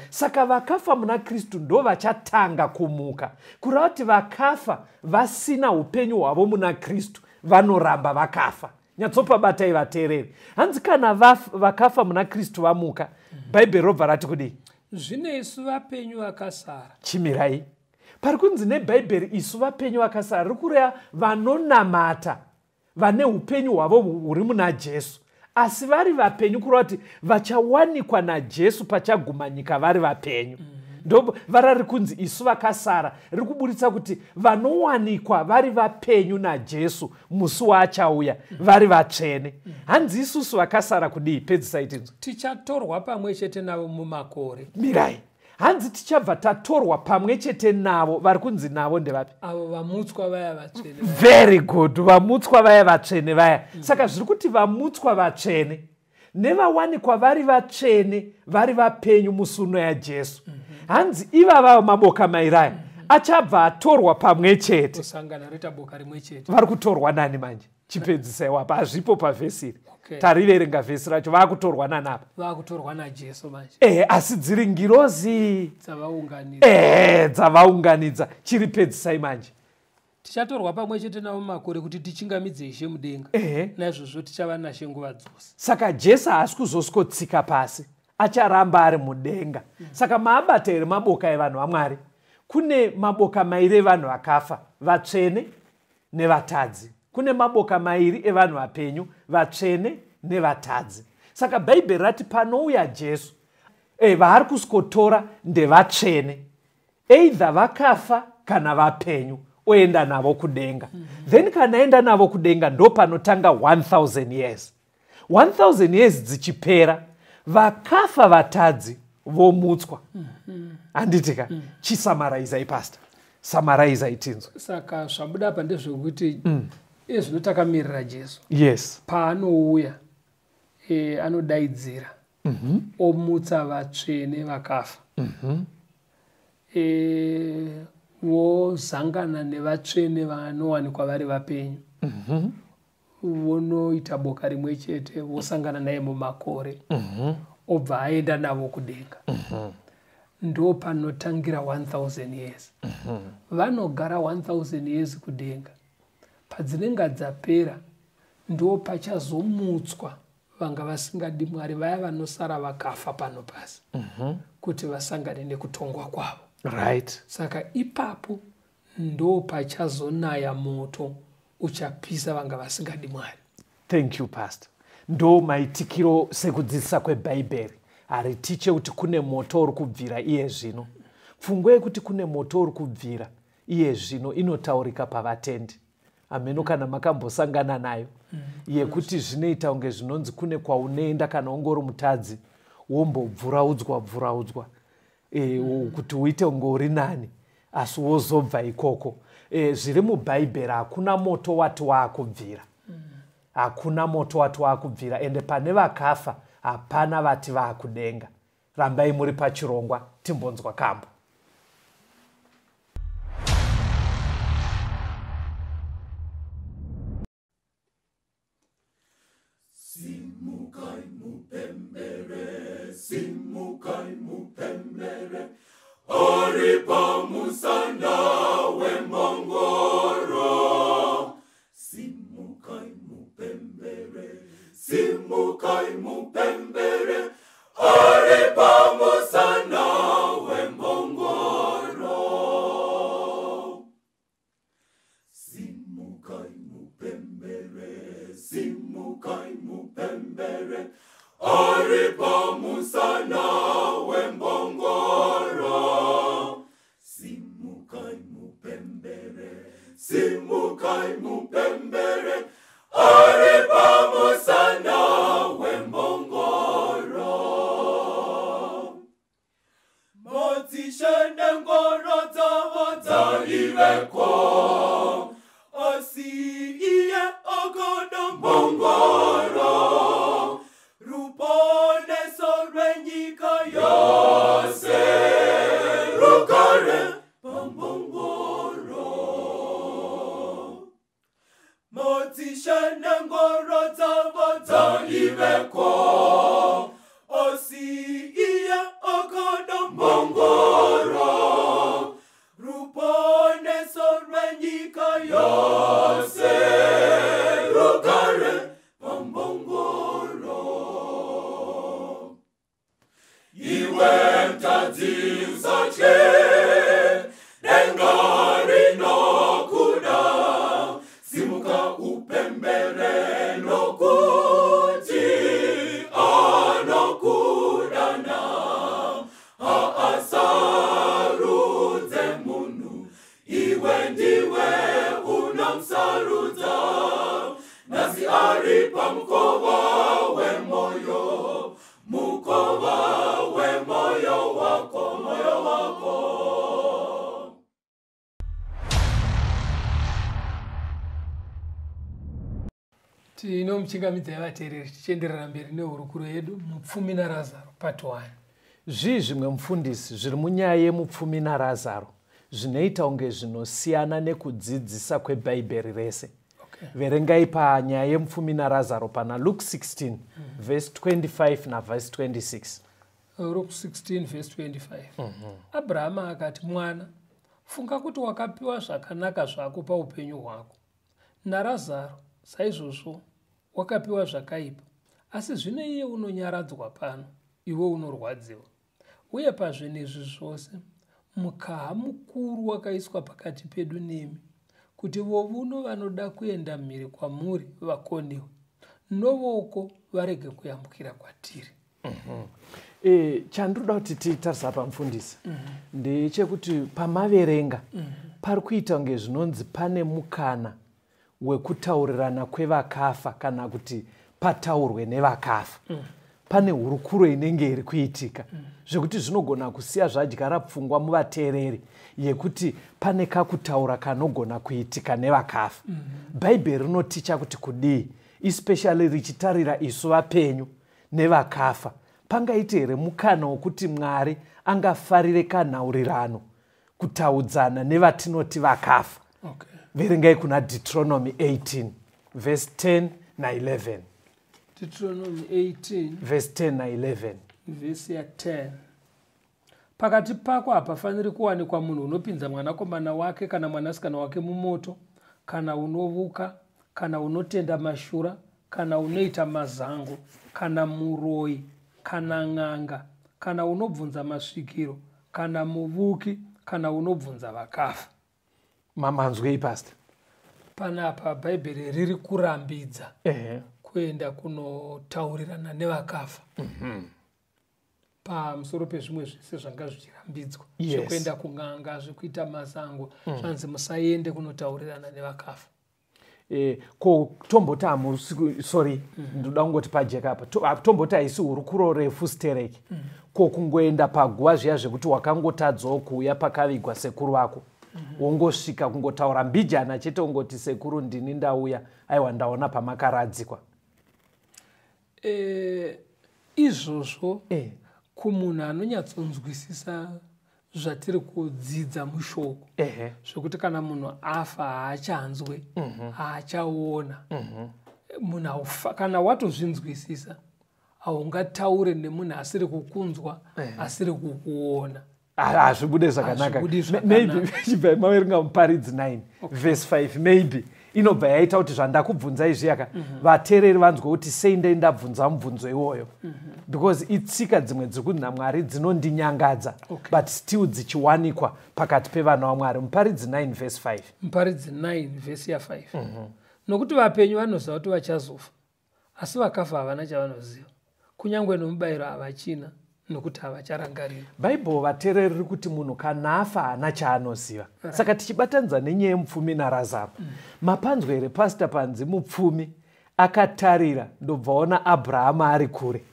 Saka vakafa muna Kristu ndo vachatanga kumuka, kureva kuti vakafa vasina upenyu hwavo muna Kristu vanoramba vakafa. Nyatsopabatai, vateereri. Hanzi kana vakafa muna Kristu vamuka, Bhaibheri robva rati kudii? Zvino isu vapenyu vakasara. Chimirai. Pari kunzi neBhaibheri isu vapenyu vakasara, riri kureva vanonamata vane upenyu hwavo huri muna Jesu asi vari vapenyu, kureva kuti vachawanikwa naJesu pachaguma nyika vari vapenyu. Ndo vara riri kunzi isu vakasara, riri kuburitsa kuti vanowanikwa vari vapenyu naJesu musi waachauya vari vatsvene. Hanzi isusu vakasara kudii? Pedzisai tinzwa. Tichatorwa pamwe chete navo mumakore. Mirai. Hanzi tichabva tatorwa pamwe chete navo. Vari kunzi navo ndevapi? Avo vamutswa vaya vatsvene. Very good. Vamutswa vaya vatsvene vaya. Saka zviri kuti vamutswa vatsvene nevawanikwa vari vatsvene vari vapenyu musi uno yaJesu, hanzi ivava maboka mairi aya achabva atorwa pamwe chete. Kusangana roita boka rimwe chete. Vari kutorwa nani manje? Chipedzisai wapa, hazvipo pavhesi iri. Tariverenga vhesi racho, vaakutorwa nani apa? Vakutorwa naJesu manje. Ehe, asi dziri ngirozi Dzavaunganidza. Ehe, dzavaunganidza. Chiri pedzisai manje. Tichatorwa pamwe chete navo mumakore kuti tichingamidze Ishe mudenga. Naizvozvo tichava nashe nguva dzose. Saka Jesu haasi kuzosikotsika pasi, acharamba ari mudenga. Saka maabata here maboka evanhu vaMwari? Kune maboka mairi evanhu vakafa, vatsvene nevatadzi. Kune maboka mairi evanhu vapenyu, vatsvene nevatadzi. Saka Bhaibheri rati panouya Jesu, vaari kusikotora ndevatsvene, either vakafa kana vapenyu, oenda navo kudenga. Then kana aenda navo kudenga ndo panotanga 1000 years. 1000 years dzichipera, vakafa vatadzi vomutswa. Handitika? Chisamaraizai pastor, samaraizai tinzwa. Saka zvabuda apa ndezvekuti iye zvino takamirira Jesu. Yes. Paanouya anodaidzira omutsa vatsvene vakafa. Vozangana nevatsvene vanowanikwa vari vapenyu. Vonoita boka rimwe chete, vosangana naye mumakore. Obva aenda navo kudenga. Ndo panotangira 1000 years. Vanogara 1000 years kudenga. Padzinenge dzapera ndo pachazomutswa vanga vasingadi Mwari, vaya vanosara vakafa pano pasi, kuti vasangane nekutongwa kwavo. Right. Saka ipapo ndo pachazonaya moto uchapisa vanga vasingadi Mwari. Thank you pastor. Ndo maitikiro sekudzidzisa kweBhaibheri. Haritiche kuti kune moto uri kubvira iye zvino. Pfungwa yekuti kune moto uri kubvira iye zvino inotaurika pavatendi. Ameno kana makambosangana nayo. Yekuti zvinoita kunge zvinonzi kune kwaunoenda kana ungori mutadzi, wombobvuraudzwa bvuraudzwa. Kuti uite kunge uri nani, asi wozobva ikoko. Zviri muBhaibheri hakuna moto wati waakubvira. Hakuna moto wati waakubvira, ende pane vakafa hapana vati vaakudenga. Rambai muri pachirongwa, timbonzwa kambo. Simukai mupembere, simukai mupembere, ari pamusana wembongoro. Simukai mupembere, simukai mupembere, ari pamusana wembongoro. Simukai mupembere, simukai mupembere, ari pamusana wembongoro. Simukai mupembere, simukai mupembere, ari pamusana wembongoro. Madzishe nengoro dzavo dzaiveko, asi iye akada mbongoro. Ruponeso rwenyika yose rugare pambongoro. Madzishe nengoro dzavo dzaiveko, asi iye akada mbongoro. Ruponeso rwenyika yose rugare pambongoro. Iwe mtadzi usatye, denga rinokuda. Simuka upembere nokuti anokudana. Haasarudze munhu, iwe ndiwe unomusarudza. Nhasi ari pamukova wemoyo, mukova wemoyo wako, moyo wako. Tinomuchingamidzai vateereri tichienderera mberi nehurukuro yedu Mupfumi naRazaro part 1. Zvii zvimwe mufundisi zviri munyaya yemupfumi naRazaro zvinoita kunge zvinosiyana nekudzidzisa kweBhaibheri rese? Okay. Verengai panyaya yemupfumi naRazaro pana Luke 16 verse 25 na verse 26. Luke 16 verse 25. Abrahama akati, mwana, Funga kuti wakapiwa zvakanaka zvako paupenyu hwako. NaRazaro saizvozvo wakapiwa zvakaipa, asi zvino iye unonyaradzwa pano, iwe unorwadziwa. Uye pazvinhu izvi zvose, mukaha mukuru wakaiswa pakati pedu nemi, kuti vovuno vanoda kuenda mhiri kwamuri vakoniwe, novoko varege kuyambukira kwatiri. Chandinoda kuti titarisa pamufundisi ndechekuti pamaverenga pari kuita kunge zvinonzi pane mukana wekutaurirana kwevakafa, kana kuti pataurwe nevakafa. Pane hurukuro inenge iri kuitika, zvekuti zvinogona kusiya zvadyara pfungwa muvateereri yekuti pane kakutaura kanogona kuitika nevakafa. Bhaibheri rinoticha kuti kudii, especially richitarira isu vapenyu nevakafa. Pangaite here mukana wokuti Mwari angafarire kanhaurirano kutaudzana nevatinoti vakafa? Verengai kuna Deuteronomy 18 verse 10 na11. Deuteronomy 18 verse 10 na11. Vhesi ya10. Pakati pako hapafaniri kuwanikwa munhu unopinza mwanakomana wake kana mwanasikana wake mumoto, kana unovuka, kana unotenda mashura, kana unoita mazango, kana muroi, kana n'anga, kana unobvunza masvikiro, kana muvuki, kana unobvunza vakafa. Mamanzwei, pastor? Panapa Bhaibheri riri kurambidza kuenda kunotaurirana nevakafa, pamusoro pezvimwe zvese zvanga zvichirambidzwa, zvekuenda kun'anga, zvekuita masango. Zvanzi musaende kunotaurirana nevakafa. Ko tomboti hamusi, sorry, ndoda kungoti pajeka apa. Tomboti haisi hurukuro refu stereki. Ko kungoenda paguva zviya zvekuti wakangotadzawo kuuya pakavigwa sekuru vako, wongosvika kungotaura mbijana chete, ungoti, "Sekuru, ndini ndauya, aiwa, ndaona pamakaradzikwa"? Izvozvo kumunhu anonyatsonzwisisa zvatiri kudzidza mushoko, zvekuti kana munhu afa haachanzwe, haachaona, munhu kana watozvinzwisisa, haungataure nemunhu asiri kukunzwa, asiri kukuona. Hazvibude zvakanaka. Hazvibudi Maybe zvakanaka. chibva maverenga Muparidzi 9 verse 5, maybe inobva yaita kuti zvandakubvunza izvi yaka vateereri vanzwe kuti sei ndei ndabvunza mubvunzo iwoyo, because itsika dzimwe dziri kunzi naMwari dzinondinyangadza, but still dzichiwanikwa pakati pevana vaMwari. Muparidzi 9 verse 5. Muparidzi 9 vhesi ya5. Nokuti vapenyu vanoziva kuti vachazofa, asi vakafa havana chavanoziva, kunyange nomubayiro havachina, nokuti havacharangarira. Bhaibheri, vateereri, riri kuti munhu kana afa haana chaanoziva. Saka tichibatanidza nenyaya yemupfumi naRazaro, mapanzwa here, pastor, panzi mupfumi akatarira ndobva ona Abrahama ari kure?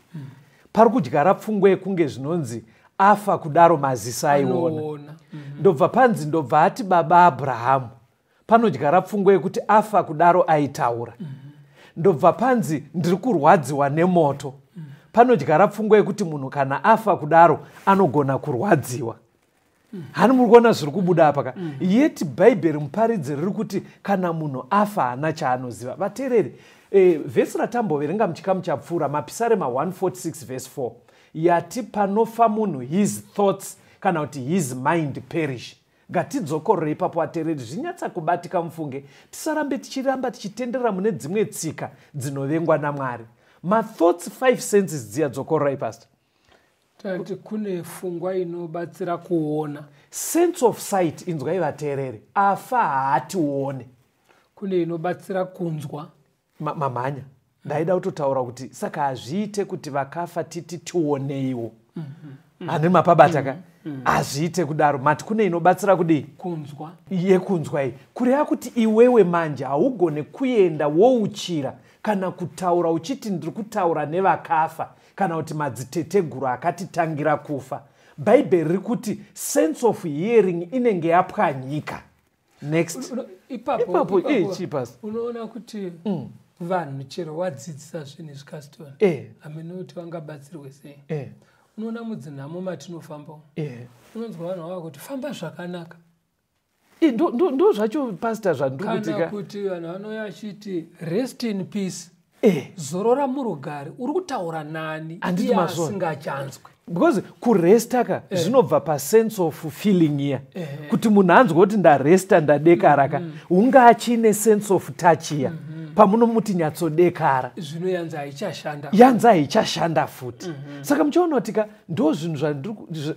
Pari kudyara pfungwa yekunge zvinonzi afa kudaro maziso aiona. Anoona. Ndobva panzi, ndobva ati, "Baba Abrahamu." Panodyara pfungwa yekuti afa kudaro aitaura. Ndobva panzi, "Ndiri kurwadziwa nemoto." Panodyara pfungwa yekuti munhu kana afa kudaro anogona kurwadziwa. Hani muri kuona zviri kubuda apa ka? Yeti Bhaibheri Muparidzi riri kuti kana munhu afa haana chaanoziva. Vateereri, vhesi ratamboverenga muchikamu chapfuura, Mapisarema 146 vhesi 4, yati panofa munhu his thoughts kana kuti his mind perish. Ngatidzokorore ipapo, vateereri, zvinyatsa kubatika. Mufunge tisarambe tichiramba tichitenderera mune dzimwe tsika dzinovengwa naMwari. Mathoughts, five senses dziya, dzokororai, pastor. Tati kune pfungwa inobatsira kuona. Sense of sight. Inzwai, vateereri, afa haatione. Kune inobatsira kunzwa. Mamhanya. Ndaida kutotaura kuti saka hazviite kuti vakafa titi tioneiwo. Hane mapabata ka? Hazviite kudaro. Mati kune inobatsira kudii? Kunzwa. Yekunzwa iyi, kureva kuti iwewe manje haugone kuenda wouchira kana kutaura uchiti ndiri kutaura nevakafa kana kuti madziteteguru akatitangira kufa. Bhaibheri riri kuti sense of hearing inenge yapwanyika. Next. Ipapo Ipapo, ipapo chipasi. Unoona kuti vanhu chero wadzidzisa zvinhu izvi, Caston, hamene kuti vangabatsirwe sei. Unoona mudzinhamo matinofamba umu, unonzwa vanhu vava kuti, "Famba zvakanaka." Ndo zvacho, pastor, zvandiri kuti Kana ka kuti vanhu vanouya vachiti, "Rest in peace," zorora murugare. Uri kutaura nani Handiti iye mazvona. asingachanzwi? Because kuresta ka zvinobva pasense of feeling iya, kuti munhu anzwa kuti ndaresta, ndadekara ka, unga achine sense of touch iya pamunomuti nyatsodekara. Zvino yanzi haichashanda. Yanzi haichashanda futi. Saka muchiona kuti ka ndo zvinhu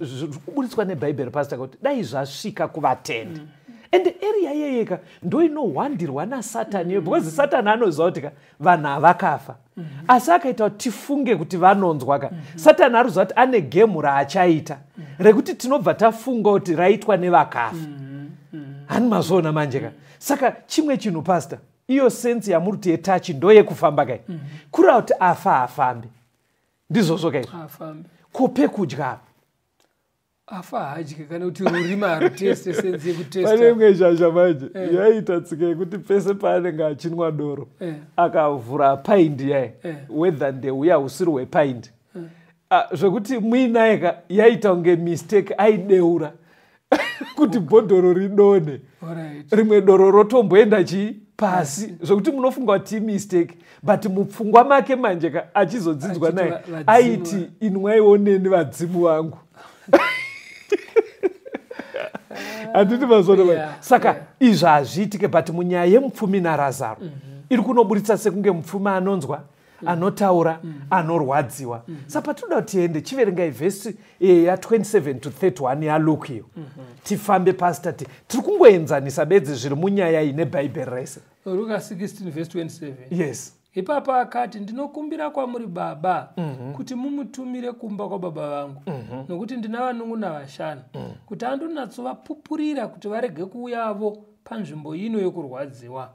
zviri kuburitswa nebhaibheri, pastor, kuti dai zvasvika kuvatendi. Ende area iyeyeka ndo inohwandirwa nasatani iyo, because Satani anoziva kuti ka vanhu havakafa, asi akaita kuti tifunge kuti vanonzwa ka. Satani ari kuziva kuti ane game raachaita rekuti tinobva tafunga kuti raitwa nevakafa. Hani mazvoona manje ka? Saka chimwe chinhu, pastor, iyo sense yamuri kuti yetouch ndo yekufamba kai, kureva kuti afa hafambi, ndizvozvo kaizvo? Afambi. Kope kudya apa? Afa hadyi, kana kuti rurimi haruteste, sense Pane yekutesta. Imwe shasha manje yaiita tsika yekuti pese paanenge achinwa doro, akavhura paindi yaye, whether ndeuya usiri hwepaindi. Ah, zvekuti muinaye ka yaita kunge mistake, aideura kuti bhodhoro ridonhe, rimwe doro rotomboenda chii pasi, zvokuti munofunga kuti imistake, but mupfungwa make manje ka achizodzidzwa Achiti naye, vadzimu aiti, "Inwaiwo neni, vadzimu vangu." Handiti mazvona? Yeah, Saka izvi hazviitike, but munyaya yemupfumi naRazaro iri kunoburitsa sekunge mupfumi anonzwa, anotaura, anorwadziwa. Saka patinoda kuti tiende, chiverengai vhesi ya27 to 31 yaLuke iyo, tifambe, pastor. Tiri kungoenzanisa bedzi zviri munyaya iyi nebhaibheri rese. Luka 16 verse 27. Yes. Ipapo akati, "Ndinokumbira kwamuri, baba, kuti mumutumire kumba kwababa vangu, nokuti ndina vanun'una vashanu, kuti andonyatsovapupurira, kuti varege kuuyavo panzvimbo ino yokurwadziwa."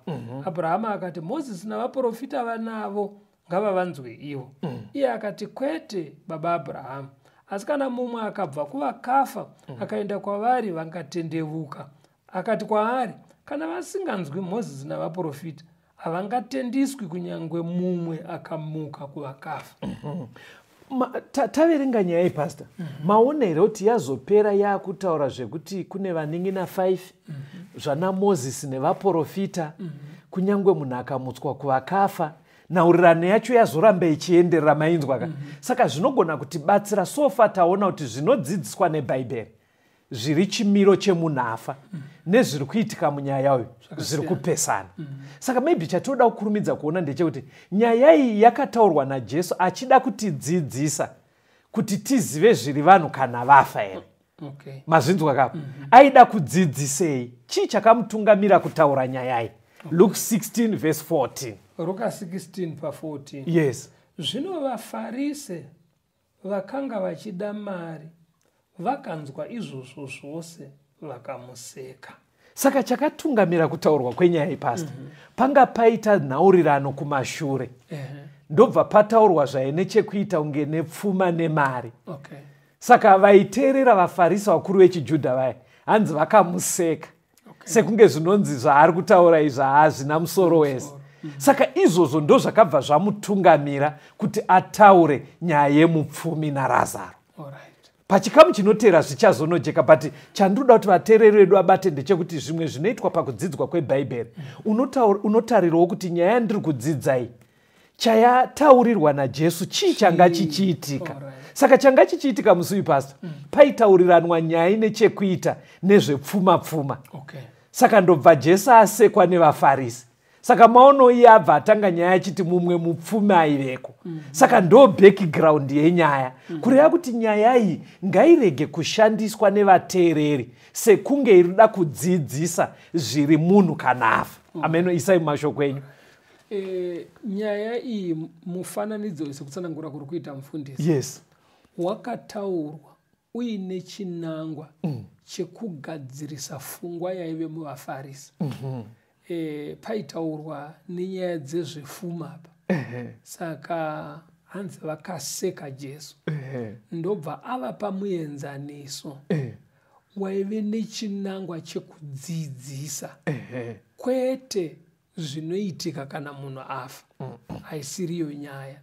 Abrahama akati, "Mozisi navaprofita vanavo, ngavavanzwe ivo." Iye akati, "Kwete, baba Abrahamu, asi kana mumwe akabva kuvakafa akaenda kwavari, vangatendevuka." Akati kwaari, "Kana vasinganzwi Mozisi navaprofita, havangatendiswi kunyange mumwe akamuka kuvakafa." Taverenga nyaya iyi, pastor, maona here kuti yazopera yaakutaura zvekuti kune vanin'ina 5, zvana Mozisi nevaprofita, kunyange munhu akamutswa kuvakafa? Nhaurirano yacho yazoramba ichienderera, mainzwa ka? Saka zvinogona kutibatsira. So far taona kuti zvinodzidziswa nebhaibheri zviri chimiro chemunhu afa nezviri kuitika munyaya uyu zviri kupesana. Saka maybe chatinoda kukurumidza kuona ndechekuti nyaya iyi yakataurwa naJesu achida kutidzidzisa kuti tizive zviri vanhu kana vafa here? Mazvinzwa kapo? Aida kudzidzisei? Chii chakamutungamira kutaura nyaya iyi? Luke 16 verse 14. Ruka 16 pa14. Yes. Zvino vaFarise vakanga vachida mari vakanzwa izvozvo zvose, vakamuseka. Saka chakatungamira kutaurwa kwenyaya iyi, pastor, panga paita nhaurirano kumashure, ndobva pataurwa zvaine chekuita kunge nepfuma nemari. Saka vaiteerera, vaFarisi, vakuru vechijudha vaya, hanzi vakamuseka, sekunge zvinonzi zvaari kutaura izvi haazvina musoro wese. Saka izvozvo ndo zvakabva zvamutungamira kuti ataure nyaya yemupfumi naRazaro. Pachikamu chinoteera zvichazonojeka, but chandinoda kuti vateereri vedu vabate ndechekuti zvimwe zvinoitwa pakudzidzwa kwebhaibheri, unotarirawo kuti nyaya yandiri kudzidzai, chayataurirwa naJesu chii, changa chichiitika. Saka changa chichiitika musi uyu, pastor, paitauriranwa nyaya ine chekuita nezvepfuma pfuma. Saka ndobva Jesu asekwa nevaFarisi. Saka maono iye abva atanga nyaya achiti mumwe mupfumi aiveko. Saka ndo background yenyaya, kureva kuti nyaya iyi ngairege kushandiswa nevateereri sekunge irida kudzidzisa zviri munhu kana afa. Ameno, isai mumashoko enyu. Nyaya iyi, mufananidzo, sekutsanangura kuri kuita mufundisi, wakataurwa uine chinangwa chekugadzirisa fungwa yaive muvaFarisi. Paitaurwa nenyaya dzezvefuma apa. Saka hanzi vakaseka Jesu, ndobva avapa muenzaniso waive nechinangwa chekudzidzisa, kwete zvinoitika kana munhu afa. Haisiriyo nyaya.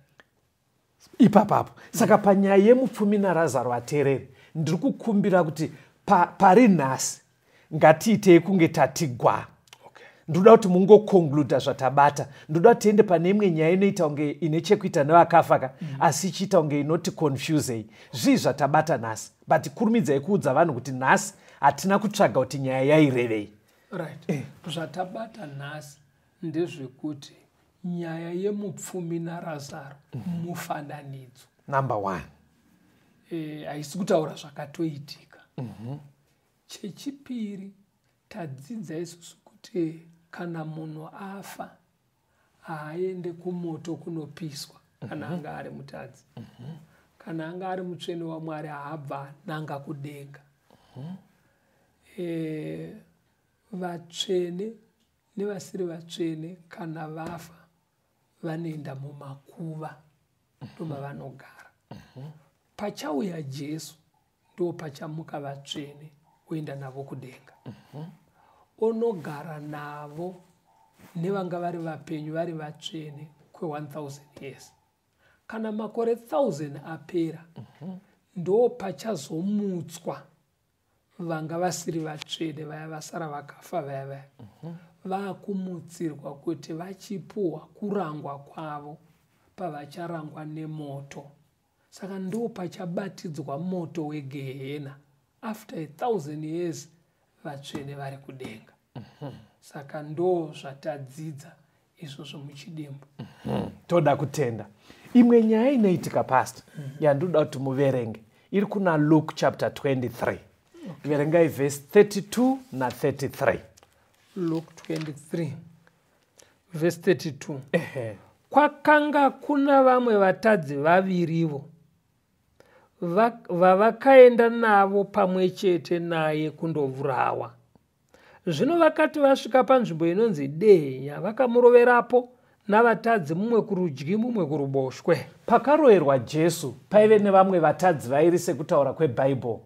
Ipapapo. Saka panyaya yemupfumi naRazaro, vateereri, ndiri kukumbira kuti pari nhasi ngatiitei kunge tatigwa. Ndoda kuti mungoconcluda zvatabata. Ndoda kuti tiende pane imwe nyaya inoita kunge ine chekuita nevakafa ka, asi ichiita kunge inoti confusei. Zvii zvatabata nhasi? But kurumidzai kuudza vanhu kuti nhasi hatina kutsvaga kuti nyaya yairevei. Right. Zvatabata nhasi ndezvekuti nyaya yemupfumi naRazaro mufananidzo. Number 1. Haisi kutaura zvakatoitika. Chechipiri, tadzidza isusu kuti kana munhu afa haaende kumoto kunopiswa kana anga ari mutadzi. Kana anga ari mutsvene waMwari haabva nanga kudenga. Vatsvene nevasiri vatsvene kana vafa vanoenda mumakuva ndomavanogara. Pachauya Jesu ndo pachamuka vatsvene oenda navo kudenga. Onogara navo nevanga vari vapenyu vari vatsvene kwe1000 years. Kana makore 1000 apera, ndo pachazomutswa vanga vasiri vatsvene vaya vasara vakafa vaya vaya. Vakumutsirwa kuti vachipuwa kurangwa kwavo pavacharangwa nemoto. Saka ndo pachabatidzwa moto wegehena. After 1000 years vatsvene vari kudenga. Saka ndo zvatadzidza izvozvo muchidimbu. Toda kutenda. Imwe nyaya inoitika, pastor, yandoda kuti muverenge iri kuna Luke chapter 23. Verengai verse 32 na33. Luke 23 verse 32. Kwakanga kuna vamwe vatadzi vavirivo vavakaenda navo pamwe chete naye kundovurawa. Zvino vakati vasvika panzvimbo inonzi Dehenya, vakamuroverapo navatadzi, mumwe kurudyi mumwe kuruboshwe. Pakaroverwa Jesu paive nevamwe vatadzi vairi, sekutaura kwebhaibheri.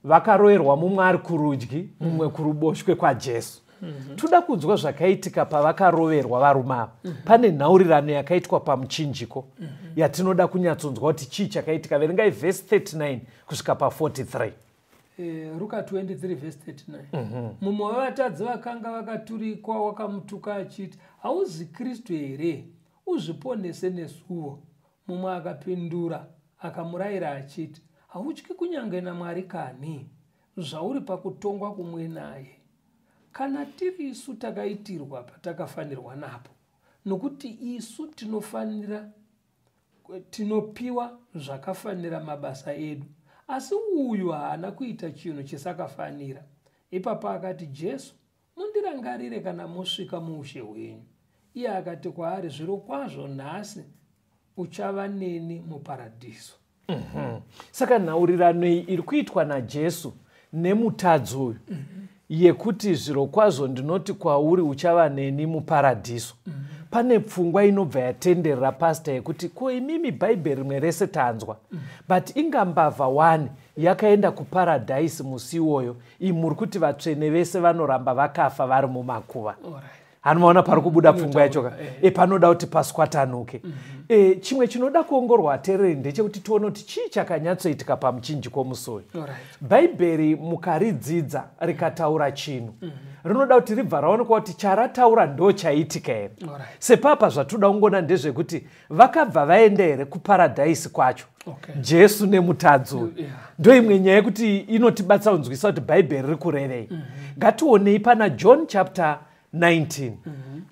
Vakaroverwa, mumwe ari kurudyi, mumwe kuruboshwe kwaJesu. Toda kunzwa zvakaitika pavakaroverwa varume ava. Pane nhaurirano yakaitwa pamuchinjiko yatinoda kunyatsonzwa kuti chii chakaitika. Verengai vhesi 39 kusvika pa43. Ruka 23 vhesi 39. Mumwe wevatadzi vakanga vakaturikwa wakamutuka achiti, "Hauzi Kristu here? Uzviponese nesuwo." Mumwe akapindura akamurayira achiti, "Hautyi kunyange naMwari kani, zvauri pakutongwa kumwe naye? Kana tiri isu, takaitirwa patakafanirwa napo, nokuti isu tinofanira tinopiwa zvakafanira mabasa edu, asi uyu haana kuita chinhu chisakafanira." Ipapo akati, "Jesu, mundirangarire kana mosvika muushe hwenyu." Iye akati kwaari, "Zviro kwazvo nhasi uchava neni muparadhiso." Saka nhaurirano iyi iri kuitwa naJesu nemutadzi uyu yekuti, "Zviro kwazvo ndinoti kwauri, uchava neni muparadhiso," pane pfungwa inobva yatenderera, pastor, yekuti ko imimi, bhaibheri rimwe rese tanzwa, but inga mbavha 1 yakaenda kuparadhaisi musi iwoyo, muri kuti vatsvene vese vanoramba vakafa vari mumakuva. Hanomaona pari kubuda pfungwa yacho ka? Panoda kuti paswatanuke. Chimwe chinoda kuongorwa, ateereri, ndechekuti tione kuti chii chakanyatsoitika pamuchinjiko musi uyu. Bhaibheri mukaridzidza rikataura chinhu, rinoda kuti ribva raonekwa kuti charataura ndo chaitika here. Sepapa zvatoda kungoona ndezvekuti vakabva vaenda here kuparadhaisi kwacho, Jesu nemutadzi uyu. Ndo imwe nyaya yekuti inotibatsa kunzwisa kuti bhaibheri riri kurevei. Ngationei pana John chapter 19,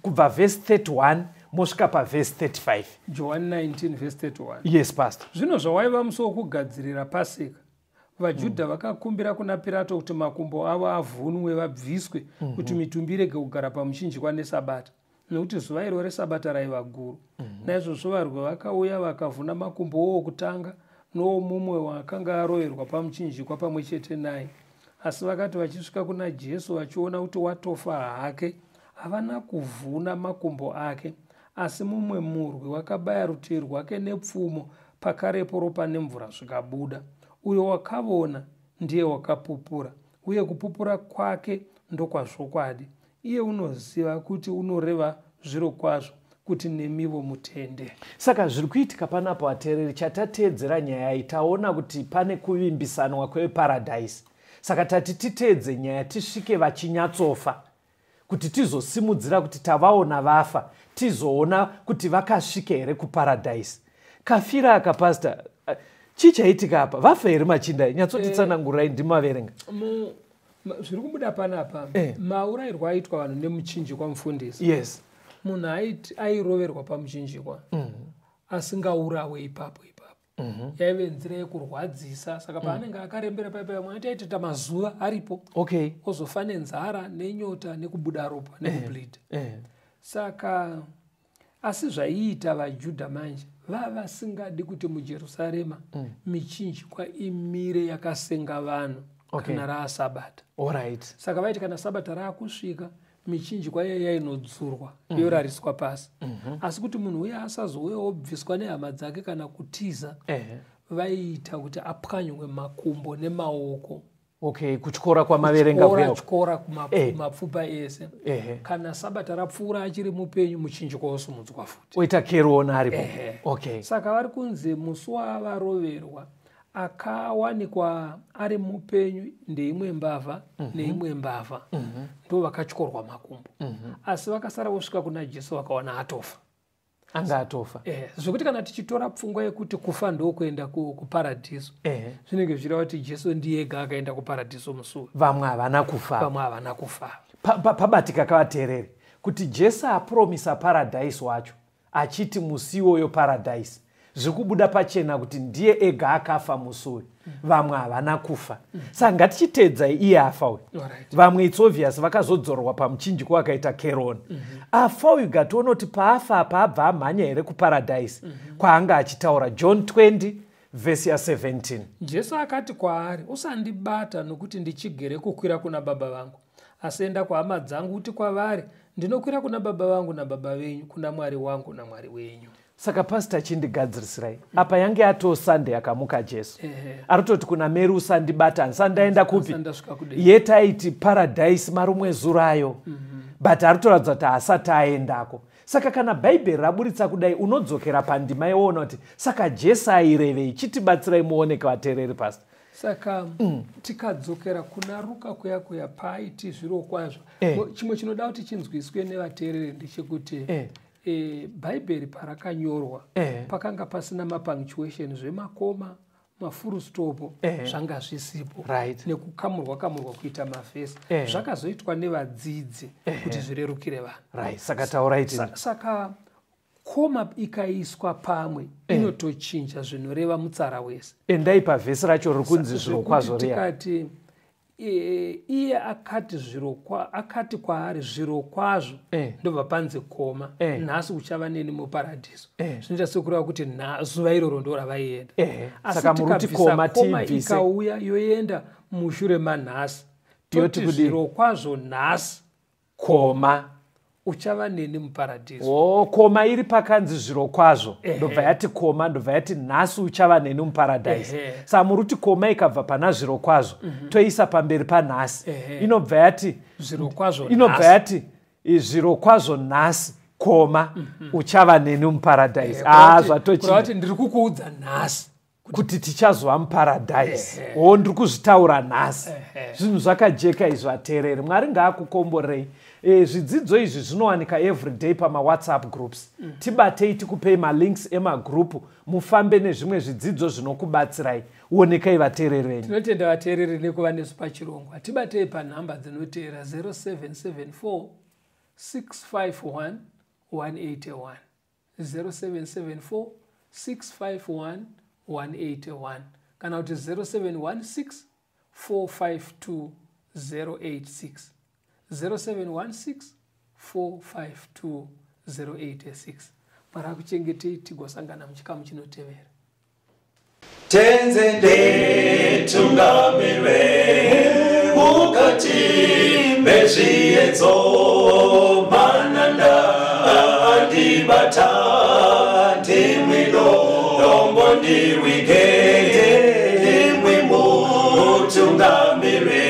kubva vhesi 31 mosvika pavhesi 35. John 19 verse 31. Yes, pastor. Zvino zvawaiva musi wokugadzirira pasika, vaJudha vakakumbira kuna Pirato kuti makumbo avo avhunwe vabviswe, kuti mitumbi irege kugara pamuchinjikwa nesabata, nokuti zuva iro resabata raiva guru. Naizvozvo varwi vakauya vakavhuna makumbo owokutanga nowomumwe wakanga aroverwa pamuchinjikwa pamwe chete naye. Asi vakati vachisvika kuna Jesu vachiona kuti watofa hake, havana kuvhuna makumbo ake. Asi mumwe murwi wakabaya rutivi rwake nepfumo, pakarepo ropa nemvura zvikabuda. Uyo wakavona ndiye wakapupura, uye kupupura kwake ndokwazvokwadi. Iye unoziva kuti unoreva zviro kwazvo, kuti nemivo mutende. Saka zviri kuitika panapo, ateereri, chatateedzera nyaya iyi, taona kuti pane kuvimbisanwa kweparadhaisi. Saka tati titeedze nyaya tisvike vachinyatsofa. Kuti tizosimudzira kuti tavaona vafa, tizoona kuti vakasvika here kuparadhaisi. Kafira aka, pastor, chii chaitika apa? Vafa here machinda? Nyatsotitsanangurai, ndimaverenga. Zviri kubuda panapa, maurayirwo aitwa vanhu nemuchinjikwa, mufundisi. Munhu airoverwa pamuchinjikwa asingaurawe ipapo ipapo. Yaive nzira yekurwadzisa. Saka paanenge akarembera paipa, mwana taitita mazuva aripo, ozofa nenzara, nenyota, nekubuda ropa, nekubleed. Saka asi zvaiita vaJudha manje, vavasingadi kuti muJerusarema michinjikwa imire yakasenga vanhu kana raasabata. Saka vaiti kana sabata raakusvika, michinjikwa iya yainodzurwa, yorariswa pasi. Asi kuti munhu uya asazouya obviswa nehama dzake kana kutiza, vaiita kuti apwanywe makumbo nemaoko. Okay, kutyora kwamaverenga kuya. Tyora kumapfupa ese. Kana sabata rapfuura achiri mupenyu, muchinjikwa wosumudzwa futi. Oita keruona aripo. Saka vari kunzi musi wavaroverwa, akawanikwa ari mupenyu ndeimwe mbavha neimwe mbavha, ndo vakatyorwa makumbo. Asi vakasara vosvika kuna Jesu, vakawana atofa. Anga atofa. Zvekuti kana tichitora pfungwa yekuti kufa ndokuenda kuparadhiso, zvinenge zvichireva kuti Jesu ndiyega akaenda kuparadhiso musi uyu. Vamwe havana kufa. Vamwe havana kufa. Pabatika kavateereri kuti Jesu apromisa paradhaisi wacho achiti musi iwoyo paradhaisi, zviri kubuda pachena kuti ndiye ega akafa musi uyu, vamwe havana kufa. Saka ngatichiteedzai iye afa uyu. Vamwe, it's obvious, vakazodzorwa pamuchinjikwa akaita keroni. Afa uyu, gationa kuti paafa apa abva amhanya here kuparadhaisi kwaanga achitaura. John 20 vhesi ya17. Jesu akati kwaari, "Usandibata, nokuti ndichigere kukwira kuna Baba vangu. Asi enda kuhama dzangu, uti kwavari, ndinokwira kuna Baba vangu naBaba venyu, kuna Mwari wangu naMwari wenyu." Saka pastor, chindigadzirisirai apa. Yange atoo Sunday, akamuka Jesu, arikutoti kuna Mary, "Usandibata, handisandaenda kupi?" Asandasvika kudenga. Yetaiti paradhaisi marumwe zurayo, but ari kutoratidza kuti haasati aendako. Saka kana Bhaibheri raburitsa kudai, unodzokera pandima iwoona kuti saka Jesu airevei. Chitibatsirai muoneke vateereri, pastor. Saka tikadzokera kuna Ruka kuya kuya paaiti zviro kwazvo, chimwe chinoda kuti chinzwiswe nevateereri ndechekuti Bhaibheri parakanyorwa, pakanga pasina mapunctuation, zvemakoma, mafull stop, zvanga zvisipo, nekukamurwa kamurwa kuita mavhesi. Zvakazoitwa nevadzidzi kuti zvirerukire vanhu. Right, saka taurai tini. Saka koma ikaiswa pamwe, inotochinja zvinoreva mutsara wese. Endai pavhesi racho riri kunzi zviro kwazvo Zvekuti riya. Tikati iye akati akati kwaari, "Zviro kwazvo," ndobva panzi koma, "nhasi uchava neni muparadhiso." Zvinoita sekureva kuti zuva iroro ndo ravaienda. Asi Saka muri kuti tikabvisa koma koma, tiibvise. ikauya yoenda mushure manhasi, Yoti toti kudii? "Zviro kwazvo nhasi Koma. uchava neni muparadhiso." O, koma iri pakanzi zviro kwazvo, ndobva yati koma, ndobva yati nhasi uchava neni muparadhaisi. Saka muri kuti koma ikabva pana zviro kwazvo, toisa pamberi panhasi, inobva yati Zviro kwazvo inobva nhasi. yati zviro kwazvo nhasi koma uchava neni muparadhaisi. Kureva Zvatochinja. kuti ndiri kukuudza nhasi Kuti tichazova muparadhaisi. O, ndiri kuzvitaura nhasi. Zvinhu zvakajeka izvi, vateereri. Mwari ngaakukomborei. Zvidzidzo izvi zvinowanika everyday pamawhatsapp groups. Tibatei, tikupei malinks emagrupu, mufambe nezvimwe zvidzidzo zvinokubatsirai. Onekai vateereri venyu. Tinotenda vateereri nekuva nesu pachirongwa. Tibatei panhamba dzinoteera: 0774 651 181, 0774 651 181, kana kuti 0716 452 086, 0716 452 086. Mwari akuchengetei, tigosangana muchikamu chinotevera. Tenzi nditungamire mukati mezviedzo, mananda andibata, ndimwi dombo ndiwige, ndimwi mutungamire.